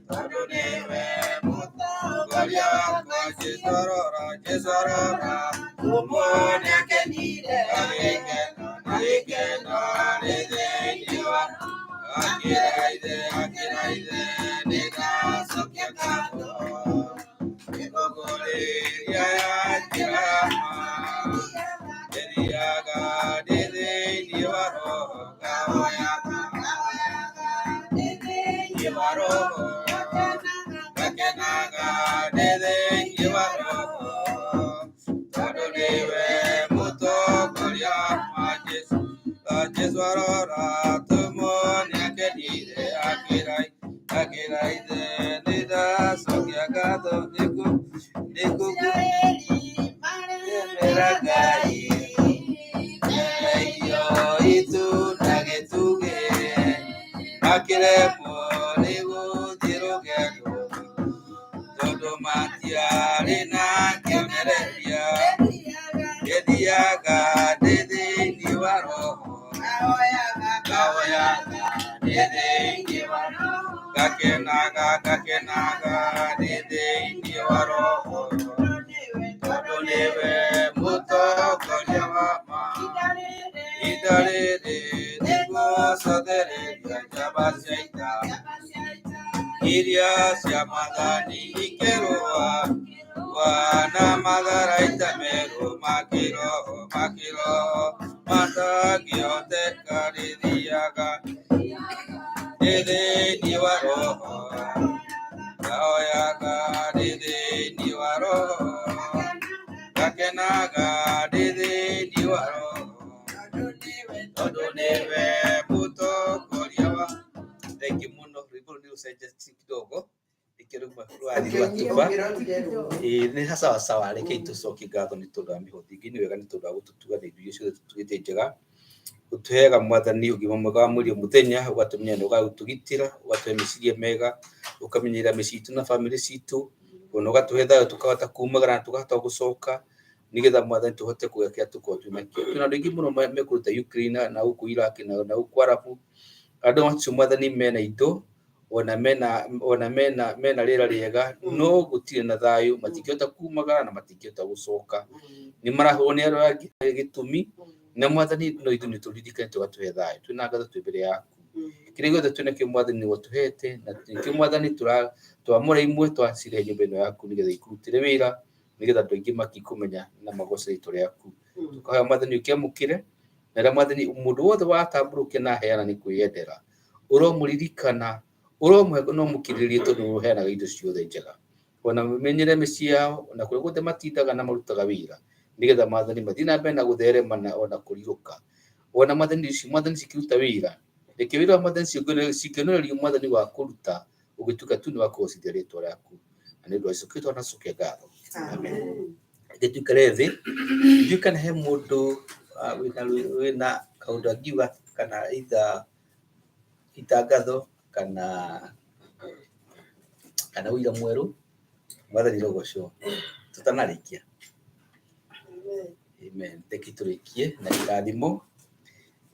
tondũ nĩwe mũtongoria wakwa. Jesũ arora, Jesũ arora, tũmwo nĩakenire, agĩkena, agĩkena ndĩ thĩinĩ wa Roho, akĩra Ithe, akĩra Ithe, nĩndacokia ngatho nĩngũkũrĩria ya njĩra ya ma, ndĩthiaga ndĩ thĩinĩ wa Roho, ngahoyaga, ngahoyaga ndĩ thĩinĩ wa Roho, ngakenaga ndĩ thĩinĩ wa Roho, tondũ nĩwe mũtongoria wa Jesũ. Jesũ arora tũmwo nĩakenire, akĩra akĩra Ithe, nĩndacokia ngatho nĩngũkũrĩria Makĩremwo nĩ gũthiĩ rũgendo tondũ matiarĩ na kĩonereria. Gĩthiaga ndĩ thĩinĩ wa roho, ngahoyaga ndĩ thĩinĩ wa roho, ngakenaga ngakenaga ndĩ thĩinĩ wa roho, tondũ nĩwe mũtongoria wa ma. Ihinda rĩrĩ nĩngũcothereria njamba cia ita iria cia maathani ikĩrũa wana matharaita merũ makĩroho makĩroho matangĩhoteka rĩthiaga ndĩ thĩinĩ wa roho, ngahoyaga ndĩ thĩinĩ wa roho, ngakenaga ndĩ thĩinĩ wa roho, tondũ nĩwe mũtongoria wa. Thengiũ mũno, rwĩmbo rũu nĩ rũcenjetie kidogo nĩkĩo rĩu rũrathiĩ rwatuba. Ĩĩ nĩ sawa sawa, rekei tũcokie ngatho nĩ tondũ wa mĩhothi ĩngĩ. Nĩ wega nĩ tondũ wa gũtũtuga na indo iria ciothe tũtugĩte njega. Ũtũheaga mwathani ũgima mwega wa mwĩrĩ o mũthenya, ũgatũmenya na ũgatũgitĩra, ũgatũhe meciria mega, ũkamenyerera mĩciĩ itũ na bamĩrĩ citũ, ona ũgatũhe thayũ tũkahota kumagara na tũkahota gũcoka, nĩgetha mwathani tũhote kũgĩa kĩrĩa tũkorwo twĩ nakĩo. Twĩna andũ aingĩ mũno mekũruta Ukraine na gũkũ Iraq na gũkũ Arabu. Andũ acio mwathani mena indo ona mena ona mena mena rĩera rĩega, no gũtirĩ na thayũ, matingĩhota kumagara na matingĩhota gũcoka, nĩ marahũrwo nĩ andũ angĩ gĩtũmi na mwathani no ithuĩ nĩ tũririkane tũgatũhe thayũ. Twĩna ngatho twĩ mbere yaku, kĩrĩa gĩothe twĩ nakĩo mwathani nĩwe ũtũhete, na nĩkĩo mwathani twamũra imwe twacirehe nyũmba ĩno yaku nĩgetha ikurutĩre wĩra, nĩgetha andũ aingĩ makikũmenya na magoce rĩtwa rĩaku. Tũkahoya mwathani ũkĩamũkĩre, na rĩrĩa mwathani mũndũ wothe watambũrũkia na aheana nĩ kwĩyendera, ũromũririkana, ũromũhe no mũkirĩrĩrie, tondũ nĩ ũheanaga indo ciothe njega. Ona menyere mĩciĩ yao na kũrĩa guothe matindaga na marutaga wĩra, nĩgetha mwathani mathiĩ na mbere na gũtherema na ona kũrirũka. Ona mwathani ici mwathani cikĩruta wĩra, reke wĩra wa mwathani cikĩonererio mwathani wa kũruta ũgĩtuĩka tu nĩ wa kũgocithia rĩtwa rĩaku, na nĩ ũndũ wa Jesũ Kristo anacokia ngatho, amen. Reke tuikare thĩ, ndiũĩ kana he mũndũ wĩna kaũndũ angiuga, kana either itangatho kana ũira mwerũ. Mwathani rogocwo tũtanarĩkia. Amen. Reke tũrĩkie na kĩrathimo.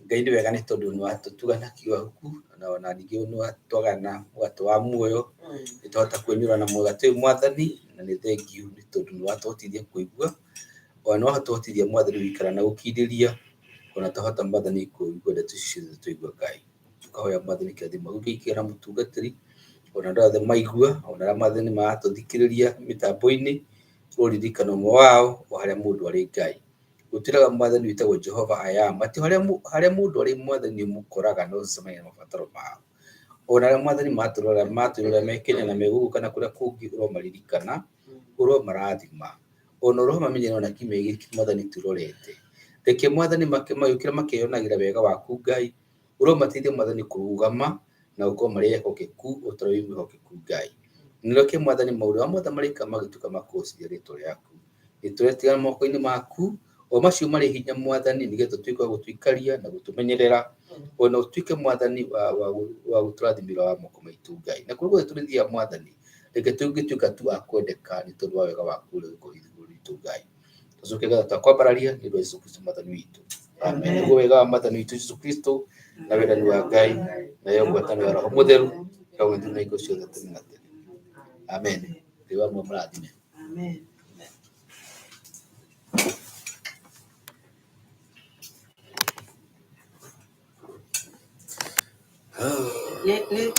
Ngai nĩ wega nĩ tondũ nĩ watũtuga na kiugo na ona ningĩ nĩ watwagana mũgate wa muoyo, nĩ twahota kwĩnyũra na mũgate ũyũ mwathani, na nĩ thengiũ nĩ tondũ nĩ watũhotithia kũigua, ona nĩ watũhotithia mwathani gũikara na gũkindĩria, ona twahota mwathani kũigua ndeto ici ciothe twaigua. Ngai, tũkahoya mwathani kĩrathimo gĩkĩ na mũtungatĩri, ona andũ othe maigua, ona arĩa mwathani maratũthikĩrĩria mĩtambo-inĩ, ũririkano ũmwe wao o harĩa mũndũ arĩ. Ngai, gũtĩraga mwathani wĩtagwo Jehova I am, atĩ harĩa mũndũ arĩ mwathani ũmũkoraga na ũcemania na mabataro mao. Ona arĩa mwathani matũrora matwĩrora me Kenya na me gũkũ kana kũrĩa kũngĩ, ũromaririkana, ũromarathima, ona ũromamenyerera ona kiumia gĩkĩ mwathani tũrorete. Reke mwathani magĩũkĩra makeyonagĩra wega waku. Ngai, ũromateithia mwathani kũrũgama na gũkorwo marĩ ehokeku o ta ũrĩa wĩ mwĩhokeku. Ngai, nĩreke mwathani maũndũ marĩa mothe marĩka magĩtuĩka makũgocithia rĩtwa rĩaku. Nĩtũretigana moko-inĩ maku o macio marĩ hinya mwathani, nĩgetha ũtuĩke wa gũtũikaria na gũtũmenyerera, ona ũtuĩke mwathani wa gũtũrathimĩra wa moko maitũ. Ngai, na kũrĩa guothe tũrĩthiaga mwathani, reke tũngĩtuĩka tu a kwendeka nĩ tondũ wa wega waku ũrĩa ũkorwo igũrũ ritũ. Ngai, tũcoke ngatho twakwambararia nĩ ũndũ wa Jesũ Kristo mwathani witũ, amen. Nĩguo wega wa mwathani witũ Jesũ Kristo na wendani wa Ngai nayo ngwatanĩro ya Roho Mũtheru ĩrogĩthiĩ na hingo ciothe tene na tene, amen. Ngai wa muoyo mũrathime. Amen. Nĩ